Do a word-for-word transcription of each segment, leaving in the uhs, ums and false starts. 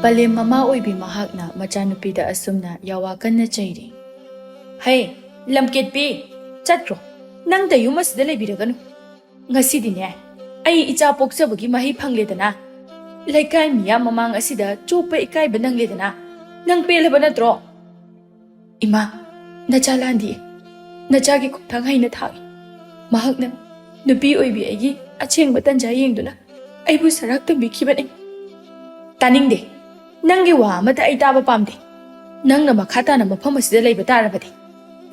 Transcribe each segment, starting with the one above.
ꯄꯂꯦꯝ ꯃꯃꯥ ꯑꯣꯏꯕꯤ ꯃꯍꯥꯛꯅ ꯃꯆꯥꯅꯨꯄꯤꯗ ꯑꯁꯨꯝꯅ ꯌꯥꯋꯥ ꯀꯟꯅ ꯆꯩꯔꯤ꯫ "ꯍꯩ, ꯂꯝꯀꯦꯠꯄꯤ, ꯆꯠꯈ꯭ꯔꯣ꯫ ꯅꯪꯇ ꯌꯨꯝ ꯑꯁꯤꯗ ꯂꯩꯕꯤꯔꯒꯅꯨ꯫ ꯉꯁꯤꯗꯤꯅꯦ, ꯑꯩ ꯏꯆꯥ ꯄꯣꯛꯆꯕꯒꯤ ꯃꯍꯩ ꯐꯪꯂꯦꯗꯅ, ꯂꯩꯀꯥꯏ ꯃꯤꯌꯥꯝ ꯃꯃꯥꯡ ꯑꯁꯤꯗ ꯆꯣꯞꯄ ꯏꯀꯥꯏꯕ ꯅꯪꯂꯦꯗꯅ, ꯅꯪ ꯄꯦꯜꯂꯕ ꯅꯠꯇ꯭ꯔꯣ?" "ꯏꯃꯥ, ꯅꯆꯥ ꯂꯥꯟꯗꯤꯌꯦ꯫ ꯅꯆꯥꯒꯤ ꯈꯣꯡꯊꯥꯡ ꯍꯩꯅ ꯊꯥꯡꯏ꯫ ꯃꯍꯥꯛꯅ ꯅꯨꯄꯤ ꯑꯣꯏꯕꯤ ꯑꯩꯒꯤ ꯑꯁꯦꯡꯕ ꯇꯟꯖꯥ ꯌꯦꯡꯗꯨꯅ ꯑꯩꯕꯨ ꯁꯔꯥꯛ ꯇꯝꯕꯤꯈꯤꯕꯅꯤ꯫" "ꯇꯥꯅꯤꯡꯗꯦ꯫ ꯅꯪꯒꯤ ꯋꯥ ꯑꯃꯠꯇ ꯑꯩ ꯇꯥꯕ ꯄꯥꯝꯗꯦ꯫ ꯅꯪꯅ ꯃꯈꯥ ꯇꯥꯅ ꯃꯐꯝ ꯑꯁꯤꯗ ꯂꯩꯕ ꯇꯥꯔꯕꯗꯤ,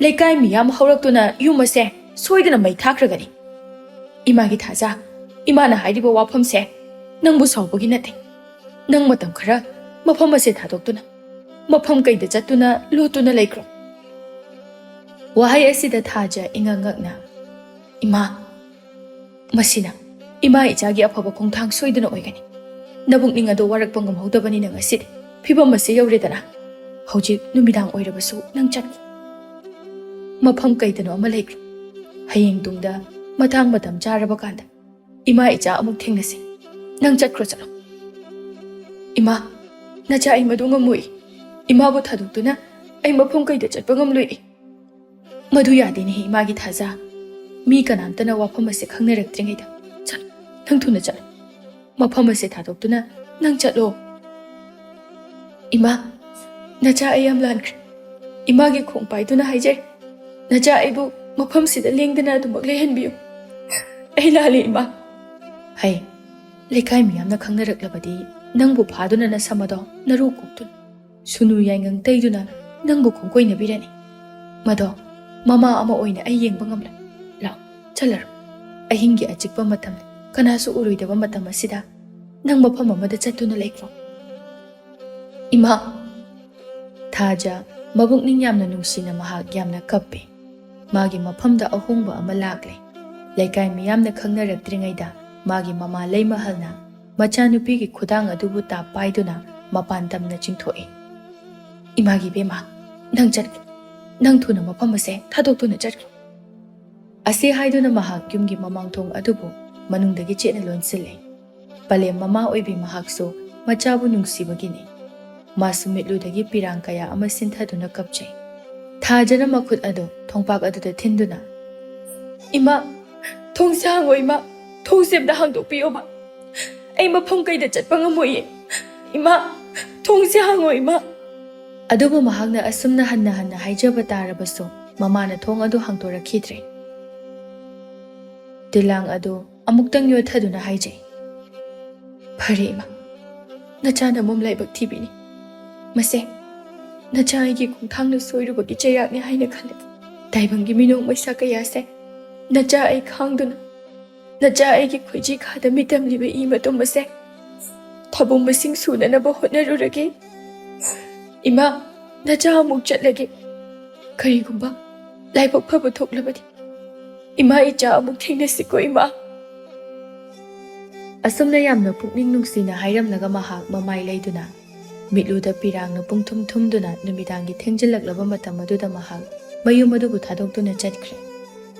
ꯂꯩꯀꯥꯏ ꯃꯤꯌꯥꯝ ꯍꯧꯔꯛꯇꯨꯅ ꯌꯨꯝ ꯑꯁꯦ ꯁꯣꯏꯗꯅ ꯃꯩ ꯊꯥꯈ꯭ꯔꯒꯅꯤ꯫ ꯏꯃꯥꯒꯤ ꯊꯥꯖ, ꯏꯃꯥꯅ ꯍꯥꯏꯔꯤꯕ ꯋꯥꯐꯝꯁꯦ ꯅꯪꯕꯨ ꯁꯥꯎꯕꯒꯤ ꯅꯠꯇꯦ꯫ ꯅꯪ ꯃꯇꯝ ꯈꯔ ꯃꯐꯝ ꯑꯁꯦ ꯊꯥꯗꯣꯛꯇꯨꯅ ꯃꯐꯝ ꯀꯩꯗ ꯆꯠꯇꯨꯅ ꯂꯣꯠꯇꯨꯅ ꯂꯩꯈ꯭ꯔꯣ꯫" ꯋꯥꯍꯩ ꯑꯁꯤꯗ ꯊꯥꯖ ꯏꯉꯛ ꯉꯛꯅ, "ꯏꯃꯥ, ꯃꯁꯤꯅ ꯏꯃꯥ ꯏꯆꯥꯒꯤ ꯑꯐꯕ ꯈꯣꯡꯊꯥꯡ ꯁꯣꯏꯗꯅ ꯑꯣꯏꯒꯅꯤ꯫ ꯅꯕꯨꯛꯅꯤꯡ ꯑꯗꯣ ꯋꯥꯔꯛꯄ ꯉꯝꯍꯧꯗꯕꯅꯤꯅ ꯉꯁꯤꯗꯤ ꯐꯤꯕꯝ ꯑꯁꯤ ꯌꯧꯔꯦꯗꯅ꯫ ꯍꯧꯖꯤꯛ ꯅꯨꯃꯤꯗꯥꯡ ꯑꯣꯏꯔꯕꯁꯨ ꯅꯪ ꯆꯠꯈ꯭ꯔꯣ꯫ ꯃꯐꯝ ꯀꯩꯗꯅꯣ ꯑꯃ ꯂꯩꯈ꯭ꯔꯣ꯫ ꯍꯌꯦꯡ ꯇꯨꯡꯗ ꯃꯇꯥꯡ ꯃꯇꯝ ꯆꯥꯔꯕ ꯀꯥꯟꯗ ꯏꯃꯥ ꯏꯆꯥ ꯑꯃꯨꯛ ꯊꯦꯡꯅꯁꯤ꯫ ꯅꯪ ꯆꯠꯈ꯭ꯔꯣ, ꯆꯠꯂꯣ꯫" "ꯏꯃꯥ, ꯅꯆꯥ, ꯑꯩ ꯃꯗꯨ ꯉꯝꯃꯣꯏ꯫ ꯏꯃꯥꯕꯨ ꯊꯥꯗꯣꯛꯇꯨꯅ ꯑꯩ ꯃꯐꯝ ꯀꯩꯗ ꯆꯠꯄ ꯉꯝꯂꯣꯏ꯫" "ꯃꯗꯨ ꯌꯥꯗꯦꯅꯦꯍꯦ, ꯏꯃꯥꯒꯤ ꯊꯥꯖ꯫ ꯃꯤ ꯀꯅꯥꯝꯇꯅ ꯋꯥꯐꯝ ꯑꯁꯦ ꯈꯪꯅꯔꯛꯇ꯭ꯔꯤꯉꯩꯗ ꯆꯠꯂꯣ, ꯅꯪ ꯊꯨꯅ ꯆꯠꯂꯣ꯫ ꯃꯐꯝ ꯑꯁꯦ ꯊꯥꯗꯣꯛꯇꯨꯅ ꯅꯪ ꯆꯠꯂꯣ꯫" "ꯏꯃꯥ, ꯅꯆꯥ, ꯑꯩ ꯌꯥꯝ ꯂꯥꯟꯈ꯭ꯔꯦ꯫ ꯏꯃꯥꯒꯤ ꯈꯣꯡ ꯄꯥꯏꯗꯨꯅ ꯍꯥꯏꯖꯔꯤ, ꯅꯆꯥ ꯑꯩꯕꯨ ꯃꯐꯝꯁꯤꯗ ꯂꯦꯡꯗꯅ ꯑꯗꯨꯃꯛ ꯂꯩꯍꯟꯕꯤꯌꯨ꯫ ꯑꯩ ꯂꯥꯜꯂꯦ, ꯏꯃꯥ꯫" "ꯍꯩ, ꯂꯩꯀꯥꯏ ꯃꯤꯌꯥꯝꯅ ꯈꯪꯅꯔꯛꯂꯕꯗꯤ ꯅꯪꯕꯨ ꯐꯥꯗꯨꯅ ꯅꯁꯝ ꯑꯗꯣ ꯅꯔꯨ ꯀꯣꯛꯇꯨꯅ ꯁꯨꯅꯨ ꯌꯥꯏꯉꯪ ꯇꯩꯗꯨꯅ ꯅꯪꯕꯨ ꯈꯣꯡꯀꯣꯏꯅꯕꯤꯔꯅꯤ꯫ ꯃꯗꯣ ꯃꯃꯥ ꯑꯃ ꯑꯣꯏꯅ ꯑꯩ ꯌꯦꯡꯕ ꯉꯝꯂꯣꯏ꯫ ꯂꯥꯛꯑꯣ, ꯆꯠꯂꯔꯣ꯫ ꯑꯍꯤꯡꯒꯤ ꯑꯆꯤꯛꯄ ꯃꯇꯝ, ꯀꯅꯥꯁꯨ ꯎꯔꯣꯏꯗꯕ ꯃꯇꯝ ꯑꯁꯤꯗ ꯅꯪ ꯃꯐꯝ ꯑꯃꯗ ꯆꯠꯇꯨꯅ ꯂꯩꯈ꯭ꯔꯣ꯫" "ꯏꯃꯥ!" ꯊꯥꯖ ꯃꯕꯨꯛꯅꯤꯡ ꯌꯥꯝꯅ ꯅꯨꯡꯁꯤꯅ ꯃꯍꯥꯛ ꯌꯥꯝꯅ ꯀꯞꯄꯦ꯫ ꯃꯥꯒꯤ ꯃꯐꯝꯗ ꯑꯍꯣꯡꯕ ꯑꯃ ꯂꯥꯛꯂꯦ꯫ ꯂꯩꯀꯥꯏ ꯃꯤꯌꯥꯝꯅ ꯈꯪꯅꯔꯛꯇ꯭ꯔꯤꯉꯩꯗ ꯃꯥꯒꯤ ꯃꯃꯥ ꯂꯩꯃꯍꯜꯅ ꯃꯆꯥꯅꯨꯄꯤꯒꯤ ꯈꯨꯗꯥꯡ ꯑꯗꯨꯕꯨ ꯇꯥꯞ ꯄꯥꯏꯗꯨꯅ ꯃꯄꯥꯟ ꯇꯝꯅ ꯆꯤꯡꯊꯣꯛꯏ꯫ "ꯏꯃꯥꯒꯤ ꯏꯕꯦꯝꯃ, ꯅꯪ ꯆꯠꯈ꯭ꯔꯣ꯫ ꯅꯪ ꯊꯨꯅ ꯃꯐꯝ ꯑꯁꯦ ꯊꯥꯗꯣꯛꯇꯨꯅ ꯆꯠꯈ꯭ꯔꯣ꯫" ꯑꯁꯤ ꯍꯥꯏꯗꯨꯅ ꯃꯍꯥꯛ ꯌꯨꯝꯒꯤ ꯃꯃꯥꯡ ꯊꯣꯡ ꯑꯗꯨꯕꯨ ꯃꯅꯨꯡꯗꯒꯤ ꯆꯦꯠꯅ ꯂꯣꯟꯁꯤꯜꯂꯦ꯫ ꯄꯂꯦꯝ ꯃꯃꯥ ꯑꯣꯏꯕꯤ ꯃꯍꯥꯛꯁꯨ ꯃꯆꯥꯕꯨ ꯅꯨꯡꯁꯤꯕꯒꯤꯅꯤ꯫ ꯃꯥꯁꯨ ꯃꯤꯠꯂꯨꯗꯒꯤ ꯄꯤꯔꯥꯡ ꯀꯌꯥ ꯑꯃ ꯁꯤꯟꯊꯗꯨꯅ ꯀꯞꯆꯩ꯫ ꯊꯥꯖꯅ ꯃꯈꯨꯠ ꯑꯗꯨ ꯊꯣꯡꯄꯥꯛ ꯑꯗꯨꯗ ꯊꯤꯟꯗꯨꯅ, "ꯏꯃꯥ, ꯊꯣꯡꯁꯦ ꯍꯥꯡꯉꯣ ꯏꯃꯥ, ꯊꯣꯡꯁꯦ ꯑꯝꯇ ꯍꯥꯡꯗꯣꯛꯄꯤꯌꯣꯕ꯫ ꯑꯩ ꯃꯐꯝ ꯀꯩꯗ ꯆꯠꯄ ꯉꯝꯃꯣꯏꯌꯦ꯫ ꯏꯃꯥ, ꯊꯣꯡꯁꯦ ꯍꯥꯡꯉꯣ ꯏꯃꯥ꯫" ꯑꯗꯨꯕꯨ ꯃꯍꯥꯛꯅ ꯑꯁꯨꯝꯅ ꯍꯟꯅ ꯍꯟꯅ ꯍꯥꯏꯖꯕ ꯇꯥꯔꯕꯁꯨ ꯃꯃꯥꯅ ꯊꯣꯡ ꯑꯗꯨ ꯍꯥꯡꯗꯣꯔꯛꯈꯤꯗ꯭ꯔꯦ꯫ ꯗꯤꯂꯥꯡ ꯑꯗꯨ ꯑꯃꯨꯛꯇꯪ ꯌꯣꯠꯊꯗꯨꯅ ꯍꯥꯏꯖꯩ, "ꯐꯔꯦ ꯏꯃꯥ, ꯅꯆꯥꯅ ꯃꯝ ꯂꯥꯏꯕꯛ ꯊꯤꯕꯤꯅꯤ꯫ ꯃꯁꯦ ꯅꯆꯥ ꯑꯩꯒꯤ ꯈꯣꯡꯊꯥꯡꯅ ꯁꯣꯏꯔꯨꯕꯒꯤ ꯆꯩꯔꯥꯛꯅꯤ ꯍꯥꯏꯅ ꯈꯜꯂꯦ꯫ ꯇꯥꯏꯕꯪꯒꯤ ꯃꯤꯅꯣꯛ ꯃꯩꯁꯥ ꯀꯌꯥꯁꯦ ꯅꯆꯥ ꯑꯩ ꯈꯥꯡꯗꯨꯅ, ꯅꯆꯥ ꯑꯩꯒꯤ ꯈꯣꯏꯖꯤ ꯈꯥꯗ ꯃꯤꯇꯝꯂꯤꯕ ꯏ ꯃꯇꯨꯝ ꯑꯁꯦ ꯊꯕꯨꯝ ꯃꯁꯤꯡ ꯁꯨꯅꯅꯕ ꯍꯣꯠꯅꯔꯨꯔꯒꯦ꯫ ꯏꯃꯥ, ꯅꯆꯥ ꯑꯃꯨꯛ ꯆꯠꯂꯒꯦ꯫ ꯀꯔꯤꯒꯨꯝꯕ ꯂꯥꯏꯕꯛ ꯐꯕ ꯊꯣꯛꯂꯕꯗꯤ ꯏꯃꯥ ꯏꯆꯥ ꯑꯃꯨꯛ ꯊꯦꯡꯅꯁꯤꯀꯣ ꯏꯃꯥ꯫" ꯑꯁꯨꯝꯅ ꯌꯥꯝꯅ ꯄꯨꯛꯅꯤꯡ ꯅꯨꯡꯁꯤꯅ ꯍꯥꯏꯔꯝꯂꯒ ꯃꯍꯥꯛ ꯃꯃꯥꯏ ꯂꯩꯗꯨꯅ, ꯃꯤꯠꯂꯨꯗ ꯄꯤꯔꯥꯡꯅ ꯄꯨꯡꯊꯨꯝ ꯊꯨꯝꯗꯨꯅ ꯅꯨꯃꯤꯗꯥꯡꯒꯤ ꯊꯦꯡꯖꯤꯜꯂꯛꯂꯕ ꯃꯇꯝ ꯑꯗꯨꯗ ꯃꯍꯥꯛ ꯃꯌꯨꯝ ꯑꯗꯨꯕꯨ ꯊꯥꯗꯣꯛꯇꯨꯅ ꯆꯠꯈ꯭ꯔꯦ꯫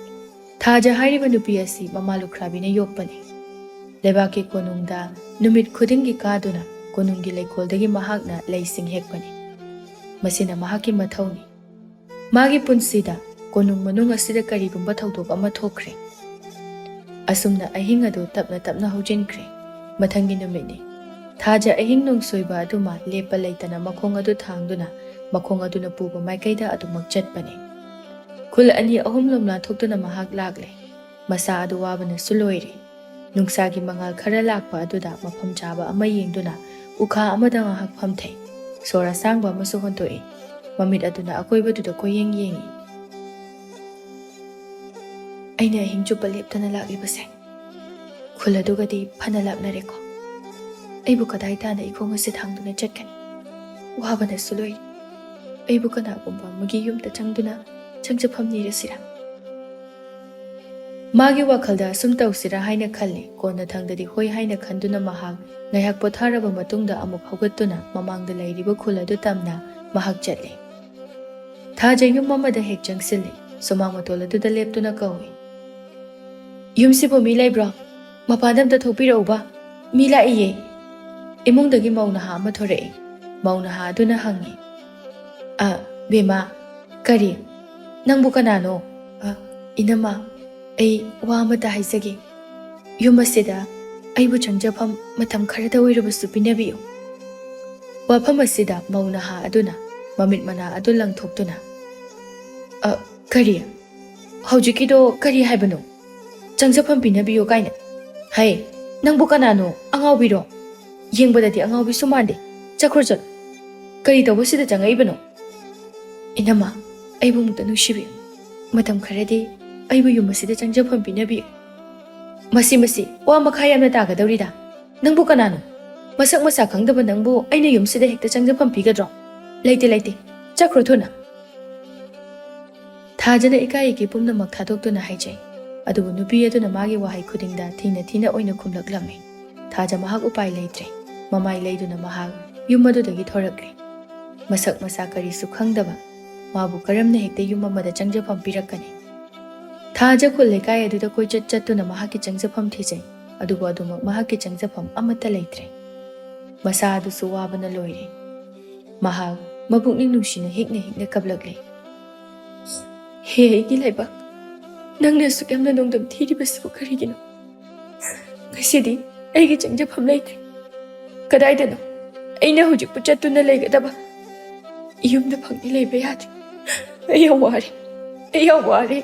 ꯊꯥꯖ ꯍꯥꯏꯔꯤꯕ ꯅꯨꯄꯤ ꯑꯁꯤ ꯃꯃꯥ ꯂꯨꯈ꯭ꯔꯥꯕꯤꯅ ꯌꯣꯛꯄꯅꯤ꯫ ꯂꯩꯕꯥꯛꯀꯤ ꯀꯣꯅꯨꯡꯗ ꯅꯨꯃꯤꯠ ꯈꯨꯗꯤꯡꯒꯤ ꯀꯥꯗꯨꯅ ꯀꯣꯅꯨꯡꯒꯤ ꯂꯩꯀꯣꯜꯗꯒꯤ ꯃꯍꯥꯛꯅ ꯂꯩꯁꯤꯡ ꯍꯦꯛꯄꯅꯤ꯫ ꯃꯁꯤꯅ ꯃꯍꯥꯛꯀꯤ ꯃꯊꯧꯅꯤ꯫ ꯃꯥꯒꯤ ꯄꯨꯟꯁꯤꯗ ꯀꯣꯅꯨꯡ ꯃꯅꯨꯡ ꯑꯁꯤꯗ ꯀꯔꯤꯒꯨꯝꯕ ꯊꯧꯗꯣꯛ ꯑꯃ ꯊꯣꯛꯈ꯭ꯔꯦ꯫ ꯑꯁꯨꯝꯅ ꯑꯍꯤꯡ ꯑꯗꯨ ꯇꯞꯅ ꯇꯞꯅ ꯍꯧꯖꯤꯟꯈ꯭ꯔꯦ꯫ ꯃꯊꯪꯒꯤ ꯅꯨꯃꯤꯠꯅꯤ꯫ ꯊꯥꯖ ꯑꯍꯤꯡ ꯅꯣꯡꯁꯣꯏꯕ ꯑꯗꯨꯃ ꯂꯦꯞꯄ ꯂꯩꯇꯅ ꯃꯈꯣꯡ ꯑꯗꯨ ꯊꯥꯡꯗꯨꯅ ꯃꯈꯣꯡ ꯑꯗꯨꯅ ꯄꯨꯕ ꯃꯥꯏꯀꯩꯗ ꯑꯗꯨꯃꯛ ꯆꯠꯄꯅꯤ꯫ ꯈꯨꯜ ꯑꯅꯤ ꯑꯍꯨꯝ ꯂꯣꯝꯂꯥꯟ ꯊꯣꯛꯇꯨꯅ ꯃꯍꯥꯛ ꯂꯥꯛꯂꯦ꯫ ꯃꯁꯥ ꯑꯗꯨ ꯋꯥꯕꯅꯁꯨ ꯂꯣꯏꯔꯦ꯫ ꯅꯨꯡꯁꯥꯒꯤ ꯃꯉꯥꯜ ꯈꯔ ꯂꯥꯛꯄ ꯑꯗꯨꯗ ꯃꯐꯝ ꯆꯥꯕ ꯑꯃ ꯌꯦꯡꯗꯨꯅ ꯎꯈꯥ ꯑꯃꯗ ꯉꯥꯏꯍꯥꯛ ꯐꯝꯊꯩ꯫ ꯁꯣꯔ ꯑꯁꯥꯡꯕ ꯑꯃꯁꯨ ꯍꯣꯟꯗꯣꯛꯏ꯫ ꯃꯃꯤꯠ ꯑꯗꯨꯅ ꯑꯀꯣꯏꯕꯗꯨꯗ ꯀꯣꯏꯌꯦꯡ ꯌꯦꯡꯏ꯫ "ꯑꯩꯅ ꯑꯍꯤꯡ ꯆꯨꯞꯄ ꯂꯦꯞꯇꯅ ꯂꯥꯛꯂꯤꯕꯁꯦ ꯈꯨꯜ ꯑꯗꯨꯒꯗꯤ ꯐꯅ ꯂꯥꯞꯅꯔꯦꯀꯣ꯫ ꯑꯩꯕꯨ ꯀꯗꯥꯏ ꯇꯥꯅ ꯏꯈꯣꯡ ꯑꯁꯤ ꯊꯥꯡꯗꯨꯅ ꯆꯠꯀꯅꯤ? ꯋꯥꯕꯅꯁꯨ ꯂꯣꯏꯔꯦ꯫ ꯑꯩꯕꯨ ꯀꯅꯥꯒꯨꯝꯕ ꯑꯃꯒꯤ ꯌꯨꯝꯗ ꯆꯪꯗꯨꯅ ꯆꯪꯖꯐꯝ ꯅꯤꯔꯁꯤꯔꯥ?" ꯃꯥꯒꯤ ꯋꯥꯈꯜꯗ ꯑꯁꯨꯝ ꯇꯧꯁꯤꯔꯥ ꯍꯥꯏꯅ ꯈꯜꯂꯤ꯫ ꯀꯣꯟꯅꯊꯪꯗꯗꯤ ꯍꯣꯏ ꯍꯥꯏꯅ ꯈꯟꯗꯨꯅ ꯃꯍꯥꯛ ꯉꯥꯏꯍꯥꯛ ꯄꯣꯊꯥꯔꯕ ꯃꯇꯨꯡꯗ ꯑꯃꯨꯛ ꯍꯧꯒꯠꯇꯨꯅ ꯃꯃꯥꯡꯗ ꯂꯩꯔꯤꯕ ꯈꯨꯜ ꯑꯗꯨ ꯇꯝꯅ ꯃꯍꯥꯛ ꯆꯠꯂꯤ꯫ ꯊꯥꯖ ꯌꯨꯝ ꯑꯃꯗ ꯍꯦꯛ ꯆꯪꯁꯤꯜꯂꯤ꯫ ꯁꯨꯃꯥꯡ ꯃꯇꯣꯜ ꯑꯗꯨꯗ ꯂꯦꯞꯇꯨꯅ ꯀꯧꯏ, "ꯌꯨꯝꯁꯤꯕꯨ ꯃꯤ ꯂꯩꯕ꯭ꯔꯣ? ꯃꯄꯥꯟꯗ ꯑꯝꯇ ꯊꯣꯛꯄꯤꯔꯛꯎꯕ꯫ ꯃꯤ ꯂꯥꯛꯏꯌꯦ꯫" ꯏꯃꯨꯡꯗꯒꯤ ꯃꯧ ꯅꯍꯥ ꯑꯃ ꯊꯣꯔꯛꯏ꯫ ꯃꯧ ꯅꯍꯥ ꯑꯗꯨꯅ ꯍꯪꯉꯤ, "ꯑ, ꯕꯦꯝꯃ, ꯀꯔꯤ? ꯅꯪꯕꯨ ꯀꯅꯥꯅꯣ?" "ꯑ, ꯏꯅꯝꯃ, ꯑꯩ ꯋꯥ ꯑꯃꯇ ꯍꯥꯏꯖꯒꯦ꯫ ꯌꯨꯝ ꯑꯁꯤꯗ ꯑꯩꯕꯨ ꯆꯪꯖꯐꯝ ꯃꯇꯝ ꯈꯔꯗ ꯑꯣꯏꯔꯕꯁꯨ ꯄꯤꯅꯕꯤꯌꯨ꯫" ꯋꯥꯐꯝ ꯑꯁꯤꯗ ꯃꯧ ꯅꯍꯥ ꯑꯗꯨꯅ ꯃꯃꯤꯠ ꯃꯅꯥ ꯑꯗꯨ ꯂꯪꯊꯣꯛꯇꯨꯅ, "ꯑ, ꯀꯔꯤ? ꯍꯧꯖꯤꯛꯀꯤꯗꯣ ꯀꯔꯤ ꯍꯥꯏꯕꯅꯣ? ꯆꯪꯖꯐꯝ ꯄꯤꯅꯕꯤꯌꯨ ꯀꯥꯏꯅ? ꯍꯩ, ꯅꯪꯕꯨ ꯀꯅꯥꯅꯣ? ꯑꯉꯥꯎꯕꯤꯔꯣ? ꯌꯦꯡꯕꯗꯗꯤ ꯑꯉꯥꯎꯕꯤꯁꯨ ꯃꯥꯟꯗꯦ꯫ ꯆꯠꯈ꯭ꯔꯣ, ꯆꯠꯂꯣ꯫ ꯀꯔꯤ ꯇꯧꯕꯁꯤꯗ ꯆꯪꯉꯛꯏꯕꯅꯣ?" "ꯏꯅꯝꯃ, ꯑꯩꯕꯨ ꯑꯃꯨꯛꯇ ꯅꯨꯡꯁꯤꯕꯤꯌꯨ꯫ ꯃꯇꯝ ꯈꯔꯗꯤ ꯑꯩꯕꯨ ꯌꯨꯝ ꯑꯁꯤꯗ ꯆꯪꯖꯐꯝ ꯄꯤꯅꯕꯤꯌꯨ꯫" "ꯃꯁꯤ, ꯃꯁꯤ ꯋꯥ ꯃꯈꯥ ꯌꯥꯝꯅ ꯇꯥꯒꯗꯧꯔꯤꯗ꯫ ꯅꯪꯕꯨ ꯀꯅꯥꯅꯣ? ꯃꯁꯛ ꯃꯁꯥ ꯈꯪꯗꯕ ꯅꯪꯕꯨ ꯑꯩꯅ ꯌꯨꯝꯁꯤꯗ ꯍꯦꯛꯇ ꯆꯪꯖꯐꯝ ꯄꯤꯒꯗ꯭ꯔꯣ? ꯂꯩꯇꯦ, ꯂꯩꯇꯦ꯫ ꯆꯠꯈ꯭ꯔꯣ ꯊꯨꯅ꯫" ꯊꯥꯖꯅ ꯏꯀꯥꯏ ꯏꯀꯤ ꯄꯨꯝꯅꯃꯛ ꯊꯥꯗꯣꯛꯇꯨꯅ ꯍꯥꯏꯖꯩ꯫ ꯑꯗꯨꯕꯨ ꯅꯨꯄꯤ ꯑꯗꯨꯅ ꯃꯥꯒꯤ ꯋꯥꯍꯩ ꯈꯨꯗꯤꯡꯗ ꯊꯤꯅ ꯊꯤꯅ ꯑꯣꯏꯅ ꯈꯨꯝꯂꯛꯂꯝꯃꯤ꯫ ꯊꯥꯖ ꯃꯍꯥꯛ ꯎꯄꯥꯏ ꯂꯩꯇ꯭ꯔꯦ꯫ ꯃꯃꯥꯏ ꯂꯩꯗꯨꯅ ꯃꯍꯥꯛ ꯌꯨꯝ ꯑꯗꯨꯗꯒꯤ ꯊꯣꯔꯛꯂꯦ꯫ ꯃꯁꯛ ꯃꯁꯥ ꯀꯔꯤꯁꯨ ꯈꯪꯗꯕ ꯃꯥꯕꯨ ꯀꯔꯝꯅ ꯍꯦꯛꯇ ꯌꯨꯝ ꯑꯃꯗ ꯆꯪꯖꯐꯝ ꯄꯤꯔꯛꯀꯅꯤ? ꯊꯥꯖ ꯈꯨꯜ ꯂꯩꯀꯥꯏ ꯑꯗꯨꯗ ꯀꯣꯏꯆꯠ ꯆꯠꯇꯨꯅ ꯃꯍꯥꯛꯀꯤ ꯆꯪꯖꯐꯝ ꯊꯤꯖꯩ, ꯑꯗꯨꯕꯨ ꯑꯗꯨꯃꯛ ꯃꯍꯥꯛꯀꯤ ꯆꯪꯖꯐꯝ ꯑꯃꯠꯇ ꯂꯩꯇ꯭ꯔꯦ꯫ ꯃꯁꯥ ꯑꯗꯨꯁꯨ ꯋꯥꯕꯅ ꯂꯣꯏꯔꯦ꯫ ꯃꯍꯥꯛ ꯃꯄꯨꯛꯅꯤꯡ ꯅꯨꯡꯁꯤꯅ ꯍꯤꯛꯅ ꯍꯤꯛꯅ ꯀꯞꯂꯛꯂꯦ꯫ "ꯍꯦ ꯑꯩꯒꯤ ꯂꯥꯏꯕꯛ, ꯅꯪꯅ ꯑꯁꯨꯛ ꯌꯥꯝꯅ ꯅꯣꯡꯗꯝ ꯊꯤꯔꯤꯕꯁꯤꯕꯨ ꯀꯔꯤꯒꯤꯅꯣ? ꯉꯁꯤꯗꯤ ꯑꯩꯒꯤ ꯆꯪꯖꯐꯝ ꯂꯩꯇ꯭ꯔꯦ꯫ ꯀꯗꯥꯏꯗꯅꯣ ꯑꯩꯅ ꯍꯧꯖꯤꯛꯄꯨ ꯆꯠꯇꯨꯅ ꯂꯩꯒꯗꯕ? ꯌꯨꯝꯗ ꯐꯪꯗꯤ ꯂꯩꯕ ꯌꯥꯗꯦ꯫ ꯑꯩ ꯌꯥꯝ ꯋꯥꯔꯦ, ꯑꯩ ꯌꯥꯝ ꯋꯥꯔꯦ꯫"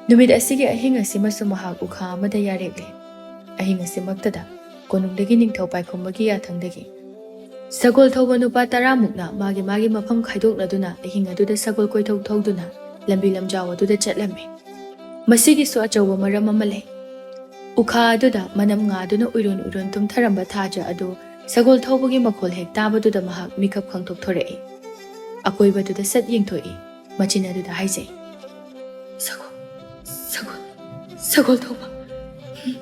ꯅꯨꯃꯤꯠ ꯑꯁꯤꯒꯤ ꯑꯍꯤꯡ ꯑꯁꯤꯃꯁꯨ ꯃꯍꯥꯛ ꯎꯈꯥ ꯑꯃꯗ ꯌꯥꯔꯦꯛꯂꯦ꯫ ꯑꯍꯤꯡ ꯑꯁꯤꯃꯛꯇꯗ ꯀꯣꯅꯨꯡꯗꯒꯤ ꯅꯤꯡꯊꯧ ꯄꯥꯏꯈꯣꯝꯕꯒꯤ ꯌꯥꯊꯪꯗꯒꯤ ꯁꯒꯣꯜ ꯊꯧꯕ ꯅꯨꯄꯥ ꯇꯔꯥꯃꯨꯛꯅ ꯃꯥꯒꯤ ꯃꯥꯒꯤ ꯃꯐꯝ ꯈꯥꯏꯗꯣꯛꯅꯗꯨꯅ ꯑꯍꯤꯡ ꯑꯗꯨꯗ ꯁꯒꯣꯜ ꯀꯣꯏꯊꯧ ꯊꯧꯗꯨꯅ ꯂꯝꯕꯤ ꯂꯝꯖꯥꯎ ꯑꯗꯨꯗ ꯆꯠꯂꯝꯃꯤ꯫ ꯃꯁꯤꯒꯤꯁꯨ ꯑꯆꯧꯕ ꯃꯔꯝ ꯑꯃ ꯂꯩ꯫ ꯎꯈꯥ ꯑꯗꯨꯗ ꯃꯅꯝ ꯉꯥꯗꯨꯅ ꯎꯏꯔꯣꯟ ꯎꯏꯔꯣꯟ ꯇꯨꯝꯊꯔꯝꯕ ꯊꯥꯖ ꯑꯗꯨ ꯁꯒꯣꯜ ꯊꯧꯕꯒꯤ ꯃꯈꯣꯜ ꯍꯦꯛ ꯇꯥꯕꯗꯨꯗ ꯃꯍꯥꯛ ꯃꯤꯀꯞ ꯈꯪꯊꯣꯛꯊꯣꯔꯛꯏ꯫ ꯑꯀꯣꯏꯕꯗꯨꯗ ꯁꯠ ꯌꯦꯡꯊꯣꯛꯏ꯫ ꯃꯆꯤꯟ ꯑꯗꯨꯗ ꯍꯥꯏꯖꯩ, "ꯁꯒꯣꯜ, ꯁꯒꯣꯜ, ꯁꯒꯣꯜ ꯊꯧꯕ꯫ ꯎꯝ,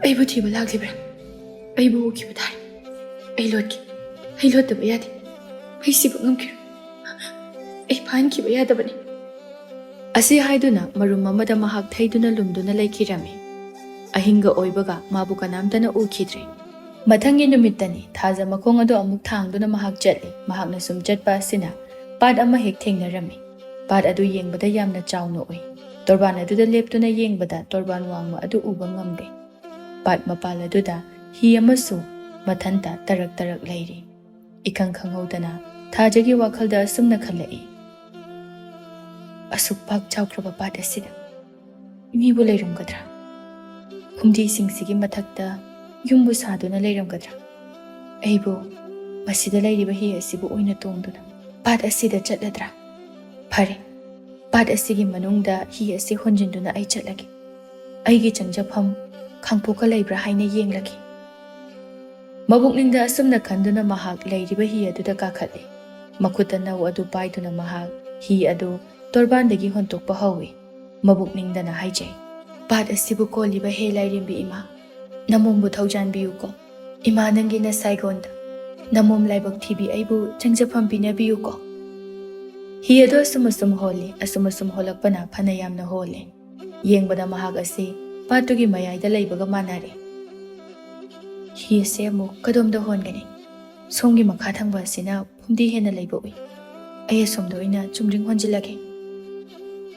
ꯑꯩꯕꯨ ꯊꯤꯕ ꯂꯥꯛꯂꯤꯕ꯭ꯔꯥ? ꯑꯩꯕꯨ ꯎꯈꯤꯕ ꯇꯥꯔꯦ꯫ ꯑꯩ ꯂꯣꯠꯀꯦ꯫ ꯑꯩ ꯂꯣꯠꯇꯕ ꯌꯥꯗꯦ꯫ ꯑꯩ ꯁꯤꯕ ꯉꯝꯈꯤꯔꯣꯏ꯫ ꯑꯩ ꯐꯥꯍꯟꯈꯤꯕ ꯌꯥꯗꯕꯅꯤ꯫" ꯑꯁꯤ ꯍꯥꯏꯗꯨꯅ ꯃꯔꯨꯝ ꯑꯃꯗ ꯃꯍꯥꯛ ꯊꯩꯗꯨꯅ ꯂꯨꯝꯗꯨꯅ ꯂꯩꯈꯤꯔꯝꯃꯤ꯫ ꯑꯍꯤꯡꯒ ꯑꯣꯏꯕꯒ ꯃꯥꯕꯨ ꯀꯅꯥꯝꯇꯅ ꯎꯈꯤꯗ꯭ꯔꯦ꯫ ꯃꯊꯪꯒꯤ ꯅꯨꯃꯤꯠꯇꯅꯤ꯫ ꯊꯥꯖ ꯃꯈꯣꯡ ꯑꯗꯨ ꯑꯃꯨꯛ ꯊꯥꯡꯗꯨꯅ ꯃꯍꯥꯛ ꯆꯠꯂꯤ꯫ ꯃꯍꯥꯛꯅ ꯁꯨꯝ ꯆꯠꯄ ꯑꯁꯤꯅ ꯄꯥꯠ ꯑꯃ ꯍꯦꯛ ꯊꯦꯡꯅꯔꯝꯃꯤ꯫ ꯄꯥꯠ ꯑꯗꯨ ꯌꯦꯡꯕꯗ ꯌꯥꯝꯅ ꯆꯥꯎꯅ ꯎꯏ꯫ ꯇꯣꯔꯕꯥꯟ ꯑꯗꯨꯗ ꯂꯦꯞꯇꯨꯅ ꯌꯦꯡꯕꯗ ꯇꯣꯔꯕꯥꯟ ꯋꯥꯡꯃ ꯑꯗꯨ ꯎꯕ ꯉꯝꯗꯦ꯫ ꯄꯥꯠ ꯃꯄꯥꯜ ꯑꯗꯨꯗ ꯍꯤ ꯑꯃꯁꯨ ꯃꯊꯟꯇ ꯇꯔꯛ ꯇꯔꯛ ꯂꯩꯔꯤ꯫ ꯏꯈꯪ ꯈꯪꯍꯧꯗꯅ ꯊꯥꯖꯒꯤ ꯋꯥꯈꯜꯗ ꯑꯁꯨꯝꯅ ꯈꯜꯂꯛꯏ, "ꯑꯁꯨꯛ ꯄꯥꯛ ꯆꯥꯎꯈ꯭ꯔꯕ ꯄꯥꯠ ꯑꯁꯤꯗ ꯃꯤꯕꯨ ꯂꯩꯔꯝꯒꯗ꯭ꯔꯥ? ꯐꯨꯝꯗꯤꯁꯤꯡꯁꯤꯒꯤ ꯃꯊꯛꯇ ꯌꯨꯝꯕꯨ ꯁꯥꯗꯨꯅ ꯂꯩꯔꯝꯒꯗ꯭ꯔꯥ? ꯑꯩꯕꯨ ꯃꯁꯤꯗ ꯂꯩꯔꯤꯕ ꯍꯤ ꯑꯁꯤꯕꯨ ꯑꯣꯏꯅ ꯇꯣꯡꯗꯨꯅ ꯄꯥꯠ ꯑꯁꯤꯗ ꯆꯠꯂꯗ꯭ꯔꯥ? ꯐꯔꯦ, ꯄꯥꯠ ꯑꯁꯤꯒꯤ ꯃꯅꯨꯡꯗ ꯍꯤ ꯑꯁꯤ ꯍꯣꯟꯖꯤꯟꯗꯨꯅ ꯑꯩ ꯆꯠꯂꯒꯦ꯫ ꯑꯩꯒꯤ ꯆꯪꯖꯐꯝ ꯈꯥꯡꯄꯣꯛꯀ ꯂꯩꯕ꯭ꯔꯥ ꯍꯥꯏꯅ ꯌꯦꯡꯂꯒꯦ꯫" ꯃꯕꯨꯛꯅꯤꯡꯗ ꯑꯁꯨꯝꯅ ꯈꯟꯗꯨꯅ ꯃꯍꯥꯛ ꯂꯩꯔꯤꯕ ꯍꯤ ꯑꯗꯨꯗ ꯀꯥꯈꯠꯂꯤ꯫ ꯃꯈꯨꯠꯇ ꯅꯧ ꯑꯗꯨ ꯄꯥꯏꯗꯨꯅ ꯃꯍꯥꯛ ꯍꯤ ꯑꯗꯨ ꯇꯣꯔꯕꯥꯟꯗꯒꯤ ꯍꯣꯟꯇꯣꯛꯄ ꯍꯧꯏ꯫ ꯃꯕꯨꯛꯅꯤꯡꯗꯅ ꯍꯥꯏꯖꯩ, "ꯄꯥꯠ ꯑꯁꯤꯕꯨ ꯀꯣꯜꯂꯤꯕ ꯍꯦ ꯂꯥꯏꯔꯦꯝꯕꯤ ꯏꯃꯥ, ꯅꯃꯣꯝꯕꯨ ꯊꯧꯖꯥꯟꯕꯤꯌꯨꯀꯣ꯫ ꯏꯃꯥ ꯅꯪꯒꯤ ꯅꯁꯥꯏꯒꯣꯟꯗ ꯅꯃꯣꯝ ꯂꯥꯏꯕꯛ ꯊꯤꯕꯤ ꯑꯩꯕꯨ ꯆꯪꯖꯐꯝ ꯄꯤꯅꯕꯤꯌꯨꯀꯣ꯫" ꯍꯤ ꯑꯗꯨ ꯑꯁꯨꯝ ꯑꯁꯨꯝ ꯍꯣꯜꯂꯤ꯫ ꯑꯁꯨꯝ ꯑꯁꯨꯝ ꯍꯣꯜꯂꯛꯄꯅ ꯐꯅ ꯌꯥꯝꯅ ꯍꯣꯜꯂꯦ꯫ ꯌꯦꯡꯕꯗ ꯃꯍꯥꯛ ꯑꯁꯤ ꯄꯥꯠꯇꯨꯒꯤ ꯃꯌꯥꯏꯗ ꯂꯩꯕꯒ ꯃꯥꯟꯅꯔꯦ꯫ "ꯍꯤ ꯑꯁꯤ ꯑꯃꯨꯛ ꯀꯗꯣꯝꯗ ꯍꯣꯟꯒꯅꯤ? ꯁꯣꯝꯒꯤ ꯃꯈꯥ ꯊꯪꯕ ꯑꯁꯤꯅ ꯐꯨꯝꯗꯤ ꯍꯦꯟꯅ ꯂꯩꯕ ꯎꯏ꯫ ꯑꯩ ꯑꯁꯣꯝꯗ ꯑꯣꯏꯅ ꯆꯨꯝꯗ꯭ꯔꯤꯡ ꯍꯣꯟꯖꯤꯜꯂꯒꯦ꯫"